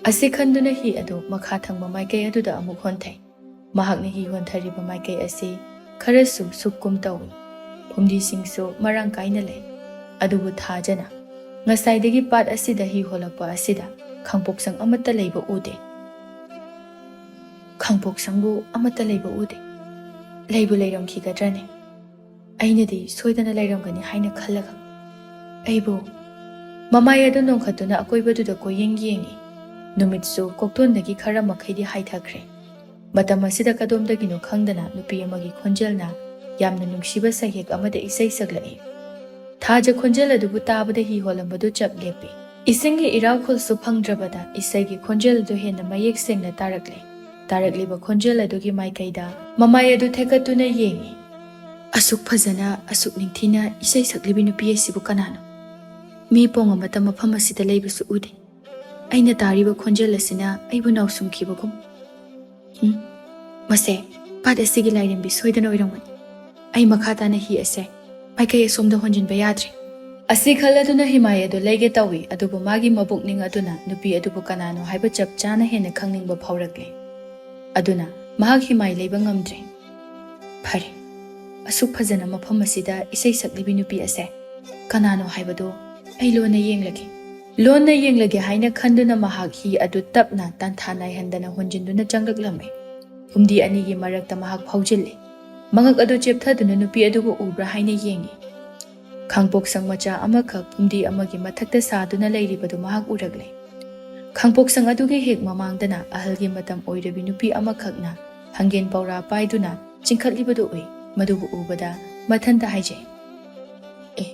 ꯑꯁꯤ ꯈꯟꯗꯨꯅ ꯍꯤ ꯑꯗꯨ ꯃꯈꯥ ꯊꯪꯕ ꯃꯥꯏꯀꯩ ꯑꯗꯨꯗ ꯑꯃꯨꯛ ꯍꯣꯟꯊꯩ꯫ ꯃꯍꯥꯛꯅ ꯍꯤ ꯍꯣꯟꯊꯔꯤꯕ ꯃꯥꯏꯀꯩ ꯑꯁꯤ ꯈꯔꯁꯨ ꯁꯨꯛꯀꯨꯝ ꯇꯧꯏ꯫ ꯐꯨꯝꯗꯤꯁꯤꯡꯁꯨ ꯃꯔꯥꯡ ꯀꯥꯏꯅ ꯂꯩ꯫ ꯑꯗꯨꯕꯨ ꯊꯥꯖꯅ ꯉꯁꯥꯏꯗꯒꯤ ꯄꯥꯠ ꯑꯁꯤꯗ ꯍꯤ ꯍꯣꯜꯂꯛꯄ ꯑꯁꯤꯗ ꯈꯥꯡꯄꯣꯛꯁꯪ ꯑꯃꯠꯇ ꯂꯩꯕ ꯎꯗꯦ꯫ ꯈꯥꯡꯄꯣꯛꯁꯪꯕꯨ ꯑꯃꯠꯇ ꯂꯩꯕ ꯎꯗꯦ꯫ ꯂꯩꯕꯨ ꯂꯩꯔꯝꯈꯤꯒꯗ꯭ꯔꯅꯦ? ꯑꯩꯅꯗꯤ ꯁꯣꯏꯗꯅ ꯂꯩꯔꯝꯒꯅꯤ ꯍꯥꯏꯅ ꯈꯜꯂꯒ꯫ ꯑꯩꯕꯨ ꯃꯃꯥꯏ ꯑꯗꯨ ꯅꯣꯡꯈꯠꯇꯨꯅ ꯑꯀꯣꯏꯕꯗꯨꯗ ꯀꯣꯏꯌꯦꯡ ꯌꯦꯡꯏ꯫ ꯅꯨꯃꯤꯠꯁꯨ ꯀꯣꯛꯇꯣꯟꯗꯒꯤ ꯈꯔ ꯃꯈꯩꯗꯤ ꯍꯥꯏꯊꯈ꯭ꯔꯦ꯫ ꯃꯇꯝ ꯑꯁꯤꯗ ꯀꯗꯣꯝꯗꯒꯤꯅꯣ ꯈꯪꯗꯅ ꯅꯨꯄꯤ ꯑꯃꯒꯤ ꯈꯣꯟꯖꯦꯜꯅ ꯌꯥꯝꯅ ꯅꯨꯡꯁꯤꯕ ꯁꯩꯍꯦꯛ ꯑꯃꯗ ꯏꯁꯩ ꯁꯛꯂꯛꯏ꯫ ꯊꯥꯖ ꯈꯣꯟꯖꯦꯜ ꯑꯗꯨꯕꯨ ꯇꯥꯕꯗ ꯍꯤ ꯍꯣꯜꯂꯝꯕꯗꯨ ꯆꯞ ꯂꯦꯞꯄꯤ꯫ ꯏꯁꯤꯡꯒꯤ ꯏꯔꯥꯜꯈꯣꯜꯁꯨ ꯐꯪꯗ꯭ꯔꯕꯗ ꯏꯁꯩꯒꯤ ꯈꯣꯟꯖꯦꯜ ꯑꯗꯨ ꯍꯦꯟꯅ ꯃꯌꯦꯛ ꯁꯦꯡꯅ ꯇꯥꯔꯛꯂꯦ꯫ ꯇꯥꯔꯛꯂꯤꯕ ꯈꯣꯟꯖꯦꯜ ꯑꯗꯨꯒꯤ ꯃꯥꯏꯀꯩꯗ ꯃꯃꯥꯏ ꯑꯗꯨ ꯊꯦꯛꯀꯠꯇꯨꯅ ꯌꯦꯡꯏ꯫ "ꯑꯁꯨꯛ ꯐꯖꯅ, ꯑꯁꯨꯛ ꯅꯤꯡꯊꯤꯅ ꯏꯁꯩ ꯁꯛꯂꯤꯕꯤ ꯅꯨꯄꯤ ꯑꯁꯤꯕꯨ ꯀꯅꯥꯅꯣ? ꯃꯤ ꯄꯣꯡ ꯑꯃꯠꯇ ꯃꯐꯝ ꯑꯁꯤꯗ ꯂꯩꯕꯁꯨ ꯎꯗꯦ꯫ ꯑꯩꯅ ꯇꯥꯔꯤꯕ ꯈꯣꯟꯖꯦꯜ ꯑꯁꯤꯅ ꯑꯩꯕꯨ ꯅꯥꯎꯁꯨꯝꯈꯤꯕꯒꯨꯝ꯫ ꯎꯝ, ꯃꯁꯦ ꯄꯥꯠ ꯑꯁꯤꯒꯤ ꯂꯥꯏꯔꯦꯝꯕꯤ ꯁꯣꯏꯗꯅ ꯑꯣꯏꯔꯝꯒꯅꯤ꯫ ꯑꯩ ꯃꯈꯥ ꯇꯥꯅ ꯍꯤ ꯑꯁꯦ ꯃꯥꯏꯀꯩ ꯑꯁꯣꯝꯗ ꯍꯣꯟꯖꯤꯟꯕ ꯌꯥꯗ꯭ꯔꯦ꯫ ꯑꯁꯤ ꯈꯜꯂꯗꯨꯅ ꯍꯤꯃꯥꯏ ꯑꯗꯨ ꯂꯩꯒꯦ ꯇꯧꯏ, ꯑꯗꯨꯕꯨ ꯃꯥꯒꯤ ꯃꯕꯨꯛꯅꯤꯡ ꯑꯗꯨꯅ ꯅꯨꯄꯤ ꯑꯗꯨꯕꯨ ꯀꯅꯥꯅꯣ ꯍꯥꯏꯕ ꯆꯞ ꯆꯥꯅ ꯍꯦꯟꯅ ꯈꯪꯅꯤꯡꯕ ꯐꯥꯎꯔꯛꯂꯦ꯫ ꯑꯗꯨꯅ ꯃꯍꯥꯛ ꯍꯤꯃꯥꯏ ꯂꯩꯕ ꯉꯝꯗ꯭ꯔꯦ꯫ ꯐꯔꯦ, ꯑꯁꯨꯛ ꯐꯖꯅ ꯃꯐꯝ ꯑꯁꯤꯗ ꯏꯁꯩ ꯁꯛꯂꯤꯕꯤ ꯅꯨꯄꯤ ꯑꯁꯦ ꯀꯅꯥꯅꯣ ꯍꯥꯏꯕꯗꯨ ꯑꯩ ꯂꯣꯟꯅ ꯌꯦꯡꯂꯒꯦ꯫ ꯂꯣꯟꯅ ꯌꯦꯡꯂꯒꯦ ꯍꯥꯏꯅ ꯈꯟꯗꯨꯅ ꯃꯍꯥꯛ ꯍꯤ ꯑꯗꯨ ꯇꯞꯅ ꯇꯥꯟꯊꯥ ꯅꯥꯏꯍꯟꯗꯅ ꯍꯣꯟꯖꯤꯟꯗꯨꯅ ꯆꯪꯂꯛꯂꯝꯃꯤ꯫ ꯐꯨꯝꯗꯤ ꯑꯅꯤꯒꯤ ꯃꯔꯛꯇ ꯃꯍꯥꯛ ꯐꯥꯎꯖꯤꯜꯂꯤ꯫ ꯃꯉꯛ ꯑꯗꯨ ꯆꯦꯞꯊꯗꯨꯅ ꯅꯨꯄꯤ ꯑꯗꯨꯕꯨ ꯎꯕ꯭ꯔꯥ ꯍꯥꯏꯅ ꯌꯦꯡꯉꯤ꯫ ꯈꯥꯡꯄꯣꯛꯁꯪ ꯃꯆꯥ ꯑꯃꯈꯛ ꯐꯨꯝꯗꯤ ꯑꯃꯒꯤ ꯃꯊꯛꯇ ꯁꯥꯗꯨꯅ ꯂꯩꯔꯤꯕꯗꯨ ꯃꯍꯥꯛ ꯎꯔꯛꯂꯦ꯫ ꯈꯥꯡꯄꯣꯛꯁꯪ ꯑꯗꯨꯒꯤ ꯍꯦꯛ ꯃꯃꯥꯡꯗꯅ ꯑꯍꯜꯒꯤ ꯃꯇꯝ ꯑꯣꯏꯔꯕꯤ ꯅꯨꯄꯤ ꯑꯃꯈꯛꯅ ꯍꯪꯒꯦꯟ ꯄꯧꯔꯥ ꯄꯥꯏꯗꯨꯅ ꯆꯤꯡꯈꯠꯂꯤꯕꯗꯨ ꯎꯏ꯫ ꯃꯗꯨꯕꯨ ꯎꯕꯗ ꯃꯊꯟꯇ ꯍꯥꯏꯖꯩ, "ꯑꯦ,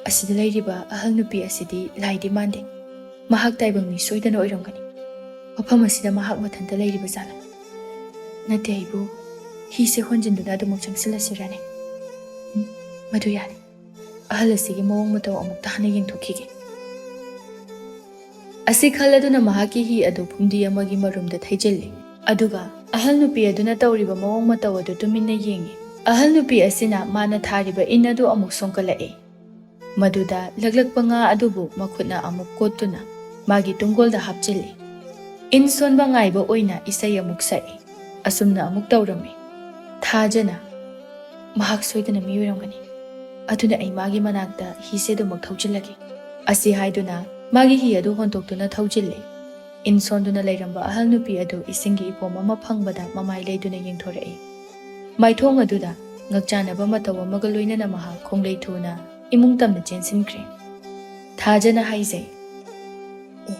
ꯑꯁꯤꯗ ꯂꯩꯔꯤꯕ ꯑꯍꯜ ꯅꯨꯄꯤ ꯑꯁꯤꯗꯤ ꯂꯥꯏꯗꯤ ꯃꯥꯟꯗꯦ꯫ ꯃꯍꯥꯛ ꯇꯥꯏꯕꯪ ꯃꯤ ꯁꯣꯏꯗꯅ ꯑꯣꯏꯔꯝꯒꯅꯤ꯫ ꯃꯐꯝ ꯑꯁꯤꯗ ꯃꯍꯥꯛ ꯃꯊꯟꯇ ꯂꯩꯔꯤꯕ ꯖꯥꯠꯂꯥ? ꯅꯠꯇꯦ, ꯑꯩꯕꯨ ꯍꯤꯁꯦ ꯍꯣꯟꯖꯤꯟꯗꯨꯅ ꯑꯗꯨꯃꯛ ꯆꯪꯁꯤꯜꯂꯁꯤꯔꯅꯦ? ꯎꯝ, ꯃꯗꯨ ꯌꯥꯅꯤ꯫ ꯑꯍꯜ ꯑꯁꯤꯒꯤ ꯃꯑꯣꯡ ꯃꯇꯧ ꯑꯃꯨꯛꯇ ꯍꯥꯟꯅ ꯌꯦꯡꯊꯣꯛꯈꯤꯒꯦ"꯫ ꯑꯁꯤ ꯈꯜꯂꯗꯨꯅ ꯃꯍꯥꯛꯀꯤ ꯍꯤ ꯑꯗꯨ ꯐꯨꯝꯗꯤ ꯑꯃꯒꯤ ꯃꯔꯨꯝꯗ ꯊꯩꯖꯤꯜꯂꯤ꯫ ꯑꯗꯨꯒ ꯑꯍꯜ ꯅꯨꯄꯤ ꯑꯗꯨꯅ ꯇꯧꯔꯤꯕ ꯃꯑꯣꯡ ꯃꯇꯧ ꯑꯗꯨ ꯇꯨꯃꯤꯟꯅ ꯌꯦꯡꯉꯤ꯫ ꯑꯍꯜ ꯅꯨꯄꯤ ꯑꯁꯤꯅ ꯃꯥꯅ ꯊꯥꯔꯤꯕ ꯏꯟ ꯑꯗꯨ ꯑꯃꯨꯛ ꯁꯣꯡꯀꯠꯂꯛꯏ꯫ ꯃꯗꯨꯗ ꯂꯛꯂꯛꯄ ꯉꯥ ꯑꯗꯨꯕꯨ ꯃꯈꯨꯠꯅ ꯑꯃꯨꯛ ꯀꯣꯠꯇꯨꯅ ꯃꯥꯒꯤ ꯇꯨꯡꯒꯣꯜꯗ ꯍꯥꯞꯆꯤꯜꯂꯤ꯫ ꯏꯟ ꯁꯣꯟꯕ ꯉꯥꯏꯕ ꯑꯣꯏꯅ ꯏꯁꯩ ꯑꯃꯨꯛ ꯁꯛꯏ꯫ ꯑꯁꯨꯝꯅ ꯑꯃꯨꯛ ꯇꯧꯔꯝꯃꯤ꯫ ꯊꯥꯖꯅ ꯃꯍꯥꯛ ꯁꯣꯏꯗꯅ ꯃꯤ ꯑꯣꯏꯔꯝꯒꯅꯤ꯫ ꯑꯗꯨꯅ ꯑꯩ ꯃꯥꯒꯤ ꯃꯅꯥꯛꯇ ꯍꯤꯁꯦ ꯑꯗꯨꯃꯛ ꯊꯧꯖꯤꯜꯂꯒꯦ꯫ ꯑꯁꯤ ꯍꯥꯏꯗꯨꯅ ꯃꯥꯒꯤ ꯍꯤ ꯑꯗꯨ ꯍꯣꯟꯗꯣꯛꯇꯨꯅ ꯊꯧꯖꯤꯜꯂꯤ꯫ ꯏꯟ ꯁꯣꯟꯗꯨꯅ ꯂꯩꯔꯝꯕ ꯑꯍꯜ ꯅꯨꯄꯤ ꯑꯗꯨ ꯏꯁꯤꯡꯒꯤ ꯏꯄꯣꯝ ꯑꯃ ꯐꯪꯕꯗ ꯃꯃꯥꯏ ꯂꯩꯗꯨꯅ ꯌꯦꯡꯊꯣꯔꯛꯏ꯫ ꯃꯥꯏꯊꯣꯡ ꯑꯗꯨꯗ ꯉꯛꯆꯥꯟꯅꯕ ꯃꯇꯧ ꯑꯃꯒ ꯂꯣꯏꯅꯅ ꯃꯍꯥꯛ ꯈꯣꯡꯂꯩ ꯊꯨꯅ ꯏꯃꯨꯡ ꯇꯝꯅ ꯆꯦꯟꯁꯤꯟꯈ꯭ꯔꯦ꯫ ꯊꯥꯖꯅ ꯍꯥꯏꯖꯩ, "ꯑꯦ,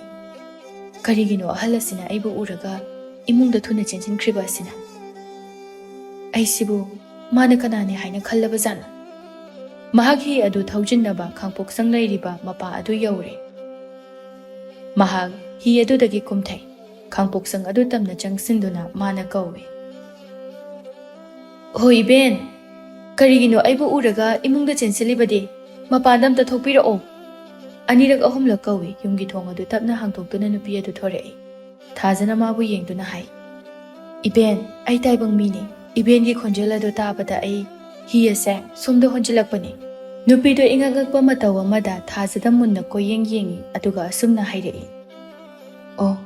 ꯀꯔꯤꯒꯤꯅꯣ ꯑꯍꯜ ꯑꯁꯤꯅ ꯑꯩꯕꯨ ꯎꯔꯒ ꯏꯃꯨꯡꯗ ꯊꯨꯅ ꯆꯦꯟꯁꯤꯟꯈ꯭ꯔꯤꯕ ꯑꯁꯤꯅ? ꯑꯩꯁꯤꯕꯨ ꯃꯥꯅ ꯀꯅꯥꯅꯤ ꯍꯥꯏꯅ ꯈꯜꯂꯕ ꯖꯥꯠꯅꯣ?" ꯃꯍꯥꯛ ꯍꯤ ꯑꯗꯨ ꯊꯧꯖꯤꯟꯅꯕ ꯈꯥꯡꯄꯣꯛꯁꯪ ꯂꯩꯔꯤꯕ ꯃꯄꯥ ꯑꯗꯨ ꯌꯧꯔꯦ꯫ ꯃꯍꯥꯛ ꯍꯤ ꯑꯗꯨꯗꯒꯤ ꯀꯨꯝꯊꯩ꯫ ꯈꯥꯡꯄꯣꯛꯁꯪ ꯑꯗꯨ ꯇꯝꯅ ꯆꯪꯁꯤꯟꯗꯨꯅ ꯃꯥꯅ ꯀꯧꯏ, "ꯍꯣ ꯏꯕꯦꯟ, ꯀꯔꯤꯒꯤꯅꯣ ꯑꯩꯕꯨ ꯎꯔꯒ ꯏꯃꯨꯡꯗ ꯆꯦꯟꯁꯤꯜꯂꯤꯕꯗꯤ? ꯃꯄꯥꯟꯗ ꯑꯝꯇ ꯊꯣꯛꯄꯤꯔꯛꯑꯣ꯫" ꯑꯅꯤꯔꯛ ꯑꯍꯨꯝꯂꯛ ꯀꯧꯏ꯫ ꯌꯨꯝꯒꯤ ꯊꯣꯡ ꯑꯗꯨ ꯇꯞꯅ ꯍꯥꯡꯗꯣꯛꯇꯨꯅ ꯅꯨꯄꯤ ꯑꯗꯨ ꯊꯣꯔꯛꯏ꯫ ꯊꯥꯖꯅ ꯃꯥꯕꯨ ꯌꯦꯡꯗꯨꯅ ꯍꯥꯏ, "ꯏꯕꯦꯟ, ꯑꯩ ꯇꯥꯏꯕꯪ ꯃꯤꯅꯤ꯫ ꯏꯕꯦꯟꯒꯤ ꯈꯣꯟꯖꯦꯜ ꯑꯗꯨ ꯇꯥꯕꯗ ꯑꯩ ꯍꯤ ꯑꯁꯦ ꯁꯣꯝꯗ ꯍꯣꯟꯖꯤꯜꯂꯛꯄꯅꯤ꯫ ꯅꯨꯄꯤꯗꯣ ꯏꯉꯛ ꯉꯛꯄ ꯃꯇꯧ ꯑꯃꯗ ꯊꯥꯖꯗ ꯃꯨꯟꯅ ꯀꯣꯏꯌꯦꯡ ꯌꯦꯡꯉꯤ, ꯑꯗꯨꯒ ꯑꯁꯨꯝꯅ ꯍꯥꯏꯔꯛꯏ, "ꯑꯣ,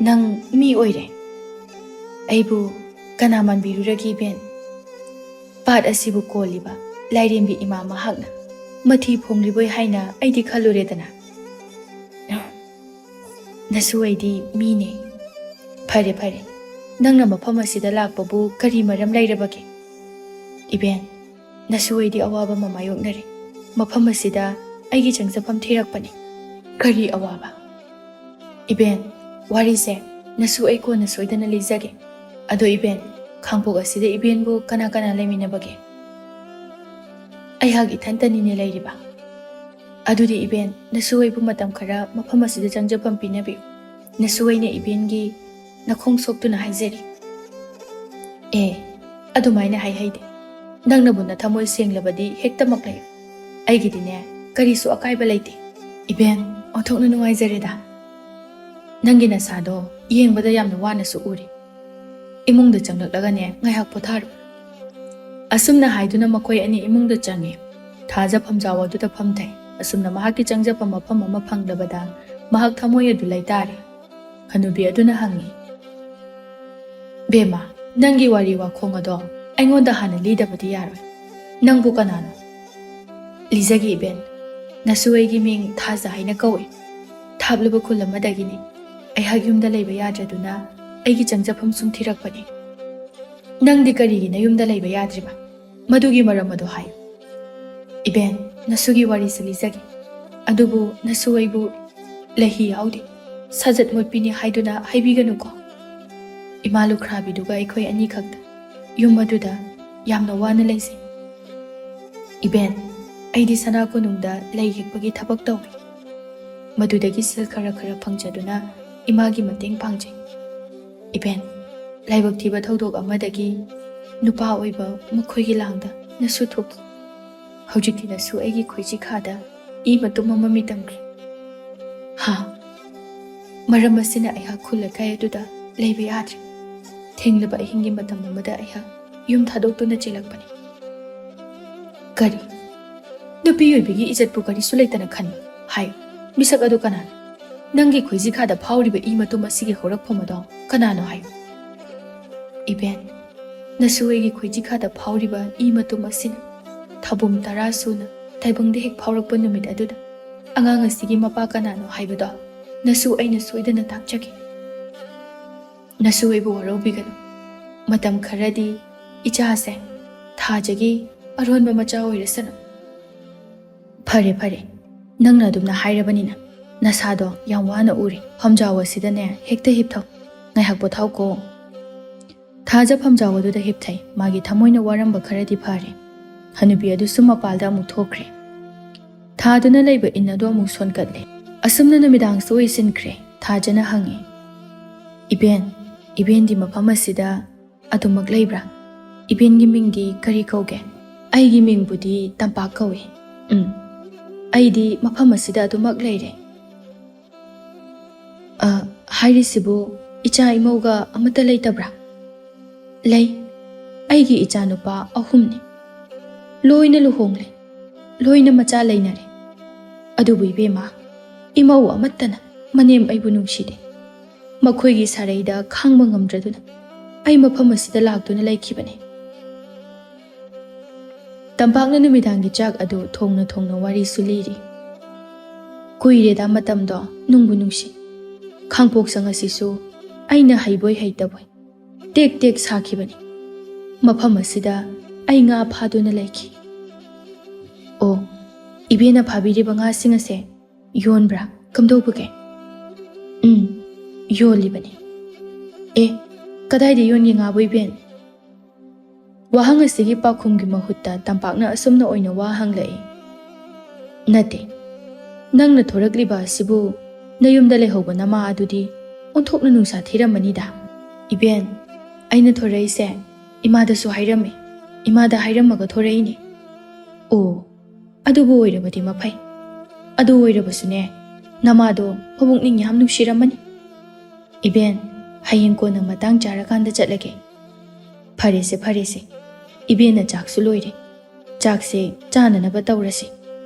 ꯅꯪ ꯃꯤ ꯑꯣꯏꯔꯦ꯫ ꯑꯩꯕꯨ ꯀꯅꯥ ꯃꯥꯟꯕꯤꯔꯨꯔꯒꯦ, ꯏꯕꯦꯟ? ꯄꯥꯠ ꯑꯁꯤꯕꯨ ꯀꯣꯜꯂꯤꯕ ꯂꯥꯏꯔꯦꯝꯕꯤ ꯏꯃꯥ ꯃꯍꯥꯛꯅ ꯃꯊꯤ ꯐꯣꯡꯂꯤꯕꯣꯏ ꯍꯥꯏꯅ ꯑꯩꯗꯤ ꯈꯜꯂꯨꯔꯦꯗꯅ꯫ ꯅꯁꯨ ꯑꯩꯗꯤ ꯃꯤꯅꯦ꯫ ꯐꯔꯦ, ꯐꯔꯦ, ꯅꯪꯅ ꯃꯐꯝ ꯑꯁꯤꯗ ꯂꯥꯛꯄꯕꯨ ꯀꯔꯤ ꯃꯔꯝ ꯂꯩꯔꯕꯒꯦ?" "ꯏꯕꯦꯟ, ꯅꯁꯨ ꯑꯩꯗꯤ ꯑꯋꯥꯕ ꯑꯃ ꯃꯥꯌꯣꯛꯅꯔꯦ꯫ ꯃꯐꯝ ꯑꯁꯤꯗ ꯑꯩꯒꯤ ꯆꯪꯖꯐꯝ ꯊꯤꯔꯛꯄꯅꯤ꯫" "ꯀꯔꯤ ꯑꯋꯥꯕ?" "ꯏꯕꯦꯟ, ꯋꯥꯔꯤꯁꯦ ꯅꯁꯨ ꯑꯩ ꯀꯣꯟꯅ ꯁꯣꯏꯗꯅ ꯂꯤꯖꯒꯦ꯫ ꯑꯗꯣ ꯏꯕꯦꯟ, ꯈꯥꯡꯄꯣꯛ ꯑꯁꯤꯗ ꯏꯕꯦꯟꯕꯨ ꯀꯅꯥ ꯀꯅꯥ ꯂꯩꯃꯤꯟꯅꯕꯒꯦ?" "ꯑꯩꯍꯥꯛ ꯏꯊꯟꯇꯅꯤꯅꯦ ꯂꯩꯔꯤꯕ꯫" "ꯑꯗꯨꯗꯤ ꯏꯕꯦꯟ, ꯅꯁꯨ ꯑꯩꯕꯨ ꯃꯇꯝ ꯈꯔ ꯃꯐꯝ ꯑꯁꯤꯗ ꯆꯪꯖꯐꯝ ꯄꯤꯅꯕꯤꯌꯨ꯫ ꯅꯁꯨ ꯑꯩꯅ ꯏꯕꯦꯟꯒꯤ ꯅꯈꯣꯡ ꯁꯣꯛꯇꯨꯅ ꯍꯥꯏꯖꯔꯤ꯫" "ꯑꯦ, ꯑꯗꯨꯃꯥꯏꯅ ꯍꯥꯏ ꯍꯩꯗꯦ꯫ ꯅꯪꯅꯕꯨ ꯅꯊꯃꯣꯏ ꯁꯦꯡꯂꯕꯗꯤ ꯍꯦꯛꯇꯃꯛ ꯂꯩꯌꯨ꯫ ꯑꯩꯒꯤꯗꯤꯅꯦ, ꯀꯔꯤꯁꯨ ꯑꯀꯥꯏꯕ ꯂꯩꯇꯦ꯫" "ꯏꯕꯦꯟ, ꯑꯣꯟꯊꯣꯛꯅ ꯅꯨꯡꯉꯥꯏꯖꯔꯦꯗ꯫ ꯅꯪꯒꯤ ꯅꯁꯥꯗꯣ ꯌꯦꯡꯕꯗ ꯌꯥꯝꯅ ꯋꯥꯅꯁꯨ ꯎꯔꯤ꯫ ꯏꯃꯨꯡꯗ ꯆꯪꯂꯛꯂꯒꯅꯦ, ꯉꯥꯏꯍꯥꯛ ꯄꯣꯊꯥꯔꯣ꯫" ꯑꯁꯨꯝꯅ ꯍꯥꯏꯗꯨꯅ ꯃꯈꯣꯏ ꯑꯅꯤ ꯏꯃꯨꯡꯗ ꯆꯪꯉꯤ꯫ ꯊꯥꯖ ꯐꯝꯖꯥꯎ ꯑꯗꯨꯗ ꯐꯝꯊꯩ꯫ ꯑꯁꯨꯝꯅ ꯃꯍꯥꯛꯀꯤ ꯆꯪꯖꯐꯝ ꯃꯐꯝ ꯑꯃ ꯐꯪꯂꯕꯗ ꯃꯍꯥꯛ ꯊꯃꯣꯏ ꯑꯗꯨ ꯂꯩꯇꯥꯔꯦ꯫ ꯍꯅꯨꯕꯤ ꯑꯗꯨꯅ ꯍꯪꯉꯤ, "ꯕꯦꯝꯃ, ꯅꯪꯒꯤ ꯋꯥꯔꯤ ꯋꯥꯈꯣꯡ ꯑꯗꯣ ꯑꯩꯉꯣꯟꯗ ꯍꯥꯟꯅ ꯂꯤꯗꯕꯗꯤ ꯌꯥꯔꯣꯏ꯫ ꯅꯪꯕꯨ ꯀꯅꯥꯅꯣ?" "ꯂꯤꯖꯒꯦ ꯏꯕꯦꯟ, ꯅꯁꯨ ꯑꯩꯒꯤ ꯃꯤꯡ ꯊꯥꯖ ꯍꯥꯏꯅ ꯀꯧꯏ꯫ ꯊꯥꯞꯂꯕ ꯈꯨꯜ ꯑꯃꯗꯒꯤꯅꯤ꯫ ꯑꯩꯍꯥꯛ ꯌꯨꯝꯗ ꯂꯩꯕ ꯌꯥꯗ꯭ꯔꯗꯨꯅ ꯑꯩꯒꯤ ꯆꯪꯖꯐꯝ ꯁꯨꯝ ꯊꯤꯔꯛꯄꯅꯤ꯫" "ꯅꯪꯗꯤ ꯀꯔꯤꯒꯤ ꯅꯌꯨꯝꯗ ꯂꯩꯕ ꯌꯥꯗ꯭ꯔꯤꯕ? ꯃꯗꯨꯒꯤ ꯃꯔꯝ ꯑꯗꯨ ꯍꯥꯏꯌꯨ꯫" "ꯏꯕꯦꯟ, ꯅꯁꯨꯒꯤ ꯋꯥꯔꯤꯁꯤ ꯂꯤꯖꯒꯦ꯫ ꯑꯗꯨꯕꯨ ꯅꯁꯨ ꯑꯩꯕꯨ ꯂꯩꯍꯤ ꯌꯥꯎꯗꯦ, ꯁꯖꯠ ꯃꯣꯠꯄꯤꯅꯤ ꯍꯥꯏꯗꯨꯅ ꯍꯥꯏꯕꯤꯒꯅꯨꯀꯣ꯫ ꯏꯃꯥ ꯂꯨꯈ꯭ꯔꯥꯕꯤꯗꯨꯒ ꯑꯩꯈꯣꯏ ꯑꯅꯤꯈꯛꯇ ꯌꯨꯝ ꯑꯗꯨꯗ ꯌꯥꯝꯅ ꯋꯥꯅ ꯂꯩꯖꯩ꯫ ꯏꯕꯦꯟ, ꯑꯩꯗꯤ ꯁꯅꯥ ꯀꯣꯅꯨꯡꯗ ꯂꯩ ꯌꯦꯛꯄꯒꯤ ꯊꯕꯛ ꯇꯧꯏ꯫ ꯃꯗꯨꯗꯒꯤ ꯁꯦꯜ ꯈꯔ ꯈꯔ ꯐꯪꯖꯗꯨꯅ ꯏꯃꯥꯒꯤ ꯃꯇꯦꯡ ꯄꯥꯡꯖꯩ꯫" "ꯏꯕꯦꯟ, ꯂꯥꯏꯕꯛ ꯊꯤꯕ ꯊꯧꯗꯣꯛ ꯑꯃꯗꯒꯤ ꯅꯨꯄꯥ ꯑꯣꯏꯕ ꯃꯈꯣꯏꯒꯤ ꯂꯥꯡꯗ ꯅꯁꯨ ꯊꯣꯛꯈꯤ꯫ ꯍꯧꯖꯤꯛꯇꯤ ꯅꯁꯨ ꯑꯩꯒꯤ ꯈꯣꯏꯖꯤꯈꯥꯗ ꯏ ꯃꯇꯨꯝ ꯑꯃ ꯃꯤꯇꯝꯈ꯭ꯔꯦ꯫" "ꯍꯥ?" "ꯃꯔꯝ ꯑꯁꯤꯅ ꯑꯩꯍꯥꯛ ꯈꯨꯜ ꯂꯩꯀꯥꯏ ꯑꯗꯨꯗ ꯂꯩꯕ ꯌꯥꯗ꯭ꯔꯦ꯫ ꯊꯦꯡꯂꯕ ꯑꯍꯤꯡꯒꯤ ꯃꯇꯝ ꯑꯃꯗ ꯑꯩꯍꯥꯛ ꯌꯨꯝ ꯊꯥꯗꯣꯛꯇꯨꯅ ꯆꯦꯜꯂꯛꯄꯅꯤ꯫ ꯀꯔꯤ? ꯅꯨꯄꯤ ꯑꯣꯏꯕꯤꯒꯤ ꯏꯖꯠꯄꯨ ꯀꯔꯤꯁꯨ ꯂꯩꯇꯅ ꯈꯟꯕ? ꯍꯥꯏꯌꯨ, ꯃꯤꯁꯛ ꯑꯗꯨ ꯀꯅꯥꯅꯣ? ꯅꯪꯒꯤ ꯈꯣꯏꯖꯤꯈꯥꯗ ꯐꯥꯎꯔꯤꯕ ꯏ ꯃꯇꯨꯝ ꯑꯁꯤꯒꯤ ꯍꯧꯔꯛꯐꯝ ꯑꯗꯣ ꯀꯅꯥꯅꯣ ꯍꯥꯏꯌꯨ? ꯏꯕꯦꯟ, ꯅꯁꯨ ꯑꯩꯒꯤ ꯈꯣꯏꯖꯤꯈꯥꯗ ꯐꯥꯎꯔꯤꯕ ꯏ ꯃꯇꯨꯝ ꯑꯁꯤꯅ ꯊꯥꯕꯨꯝ ꯇꯔꯥ ꯁꯨꯅ ꯇꯥꯏꯕꯪꯗ ꯍꯦꯛ ꯐꯥꯎꯔꯛꯄ ꯅꯨꯃꯤꯠ ꯑꯗꯨꯗ ꯑꯉꯥꯡ ꯑꯁꯤꯒꯤ ꯃꯄꯥ ꯀꯅꯥꯅꯣ ꯍꯥꯏꯕꯗꯣ ꯅꯁꯨ ꯑꯩꯅ ꯁꯣꯏꯗꯅ ꯇꯥꯛꯆꯒꯦ꯫ ꯅꯁꯨ ꯑꯩꯕꯨ ꯋꯥꯔꯧꯕꯤꯒꯅꯨ꯫ ꯃꯇꯝ ꯈꯔꯗꯤ ꯏꯆꯥꯁꯦ ꯊꯥꯖꯒꯤ ꯑꯔꯣꯟꯕ ꯃꯆꯥ ꯑꯣꯏꯔꯁꯅꯨ꯫ ꯐꯔꯦ, ꯐꯔꯦ, ꯅꯪꯅ ꯑꯗꯨꯝꯅ ꯍꯥꯏꯔꯕꯅꯤꯅ ꯅꯁꯥꯗꯣ ꯌꯥꯝ ꯋꯥꯅ ꯎꯔꯦ꯫ ꯐꯝꯖꯥꯎ ꯑꯁꯤꯗꯅꯦ ꯍꯦꯛꯇ ꯍꯤꯞꯊꯧ꯫ ꯉꯥꯏꯍꯥꯛ ꯄꯣꯊꯥꯎꯀꯣ꯫ ꯊꯥꯖ ꯐꯝꯖꯥꯎ ꯑꯗꯨꯗ ꯍꯤꯞꯊꯩ꯫ ꯃꯥꯒꯤ ꯊꯃꯣꯏꯅ ꯋꯥꯔꯝꯕ ꯈꯔꯗꯤ ꯐꯔꯦ꯫ ꯍꯅꯨꯕꯤ ꯑꯗꯨꯁꯨ ꯃꯄꯥꯜꯗ ꯑꯃꯨꯛ ꯊꯣꯛꯈ꯭ꯔꯦ꯫ ꯊꯥꯗꯨꯅ ꯂꯩꯕ ꯏꯟ ꯑꯗꯨ ꯑꯃꯨꯛ ꯁꯣꯟꯀꯠꯂꯦ꯫ ꯑꯁꯨꯝꯅ ꯅꯨꯃꯤꯗꯥꯡꯁꯨ ꯑꯣꯏꯁꯤꯟꯈ꯭ꯔꯦ꯫ ꯊꯥꯖꯅ ꯍꯪꯉꯤ, "ꯏꯕꯦꯟ, ꯏꯕꯦꯟꯗꯤ ꯃꯐꯝ ꯑꯁꯤꯗ ꯑꯗꯨꯃꯛ ꯂꯩꯕ꯭ꯔꯥ? ꯏꯕꯦꯟꯒꯤ ꯃꯤꯡꯗꯤ ꯀꯔꯤ ꯀꯧꯒꯦ?" "ꯑꯩꯒꯤ ꯃꯤꯡꯕꯨꯗꯤ ꯇꯝꯄꯥꯛ ꯀꯧꯏ꯫ ꯎꯝ, ꯑꯩꯗꯤ ꯃꯐꯝ ꯑꯁꯤꯗ ꯑꯗꯨꯃꯛ ꯂꯩꯔꯦ꯫" "ꯑ, ꯍꯥꯏꯔꯤꯁꯤꯕꯨ ꯏꯆꯥ ꯏꯃꯧꯒ ꯑꯃꯠꯇ ꯂꯩꯇꯕ꯭ꯔꯥ?" "ꯂꯩ꯫ ꯑꯩꯒꯤ ꯏꯆꯥꯅꯨꯄꯥ ꯑꯍꯨꯝꯅꯤ꯫ ꯂꯣꯏꯅ ꯂꯨꯍꯣꯡꯂꯦ꯫ ꯂꯣꯏꯅ ꯃꯆꯥ ꯂꯩꯅꯔꯦ꯫ ꯑꯗꯨꯕꯨ ꯏꯕꯦꯝꯃ, ꯏꯃꯧ ꯑꯃꯠꯇꯅ ꯃꯅꯦꯝ ꯑꯩꯕꯨ ꯅꯨꯡꯁꯤꯗꯦ꯫ ꯃꯈꯣꯏꯒꯤ ꯁꯥꯔꯩꯗ ꯈꯥꯡꯕ ꯉꯝꯗ꯭ꯔꯗꯨꯅ ꯑꯩ ꯃꯐꯝ ꯑꯁꯤꯗ ꯂꯥꯛꯇꯨꯅ ꯂꯩꯈꯤꯕꯅꯤ꯫" ꯇꯝꯄꯥꯛꯅ ꯅꯨꯃꯤꯗꯥꯡꯒꯤ ꯆꯥꯛ ꯑꯗꯨ ꯊꯣꯡꯅ ꯊꯣꯡꯅ ꯋꯥꯔꯤꯁꯨ ꯂꯤꯔꯤ꯫ "ꯀꯨꯏꯔꯦꯗ ꯃꯇꯝꯗꯣ, ꯅꯨꯡꯕꯨ ꯅꯨꯡꯁꯤ꯫ ꯈꯥꯡꯄꯣꯛꯁꯪ ꯑꯁꯤꯁꯨ ꯑꯩꯅ ꯍꯩꯕꯣꯏ ꯍꯩꯇꯕꯣꯏ ꯇꯦꯛ ꯇꯦꯛ ꯁꯥꯈꯤꯕꯅꯤ꯫ ꯃꯐꯝ ꯑꯁꯤꯗ ꯑꯩ ꯉꯥ ꯐꯥꯗꯨꯅ ꯂꯩꯈꯤ꯫" "ꯑꯣ, ꯏꯕꯦꯟꯅ ꯐꯥꯕꯤꯔꯤꯕ ꯉꯥꯁꯤꯡ ꯑꯁꯦ ꯌꯣꯟꯕ꯭ꯔꯥ? ꯀꯝꯗꯧꯕꯒꯦ?" "ꯎꯝ, ꯌꯣꯜꯂꯤꯕꯅꯤ꯫" "ꯑꯦ, ꯀꯗꯥꯏꯗ ꯌꯣꯟꯒꯦ ꯉꯥꯕꯨ ꯏꯕꯦꯟ?" ꯋꯥꯍꯪ ꯑꯁꯤꯒꯤ ꯄꯥꯎꯈꯨꯝꯒꯤ ꯃꯍꯨꯠꯇ ꯇꯝꯄꯥꯛꯅ ꯑꯁꯨꯝꯅ ꯑꯣꯏꯅ ꯋꯥ ꯍꯪꯂꯛꯏ, "ꯅꯠꯇꯦ, ꯅꯪꯅ ꯊꯣꯔꯛꯂꯤꯕ ꯑꯁꯤꯕꯨ ꯅꯌꯨꯝꯗ ꯂꯩꯍꯧꯕ ꯅꯃꯥ ꯑꯗꯨꯗꯤ ꯑꯣꯟꯊꯣꯛꯅ ꯅꯨꯡꯁꯥ ꯊꯤꯔꯝꯃꯅꯤꯗ꯫" "ꯏꯕꯦꯟ, ꯑꯩꯅ ꯊꯣꯔꯛꯏꯁꯦ ꯏꯃꯥꯗꯁꯨ ꯍꯥꯏꯔꯝꯃꯤ꯫ ꯏꯃꯥꯗ ꯍꯥꯏꯔꯝꯃꯒ ꯊꯣꯔꯛꯏꯅꯤ꯫" "ꯑꯣ, ꯑꯗꯨꯕꯨ ꯑꯣꯏꯔꯕꯗꯤ ꯃꯐꯩ꯫ ꯑꯗꯨ ꯑꯣꯏꯔꯕꯁꯨꯅꯦ, ꯅꯃꯥꯗꯣ ꯃꯕꯨꯛꯅꯤꯡ ꯌꯥꯝ ꯅꯨꯡꯁꯤꯔꯝꯃꯅꯤ꯫" "ꯏꯕꯦꯟ, ꯍꯌꯦꯡ ꯀꯣꯟꯅ ꯃꯇꯥꯡ ꯆꯥꯔꯀꯥꯟꯗ ꯆꯠꯂꯒꯦ꯫" "ꯐꯔꯦꯁꯦ, ꯐꯔꯦꯁꯦ, ꯏꯕꯦꯟꯅ ꯆꯥꯛꯁꯨ ꯂꯣꯏꯔꯦ꯫ ꯆꯥꯛꯁꯦ ꯆꯥꯅꯅꯕ ꯇꯧꯔꯁꯤ꯫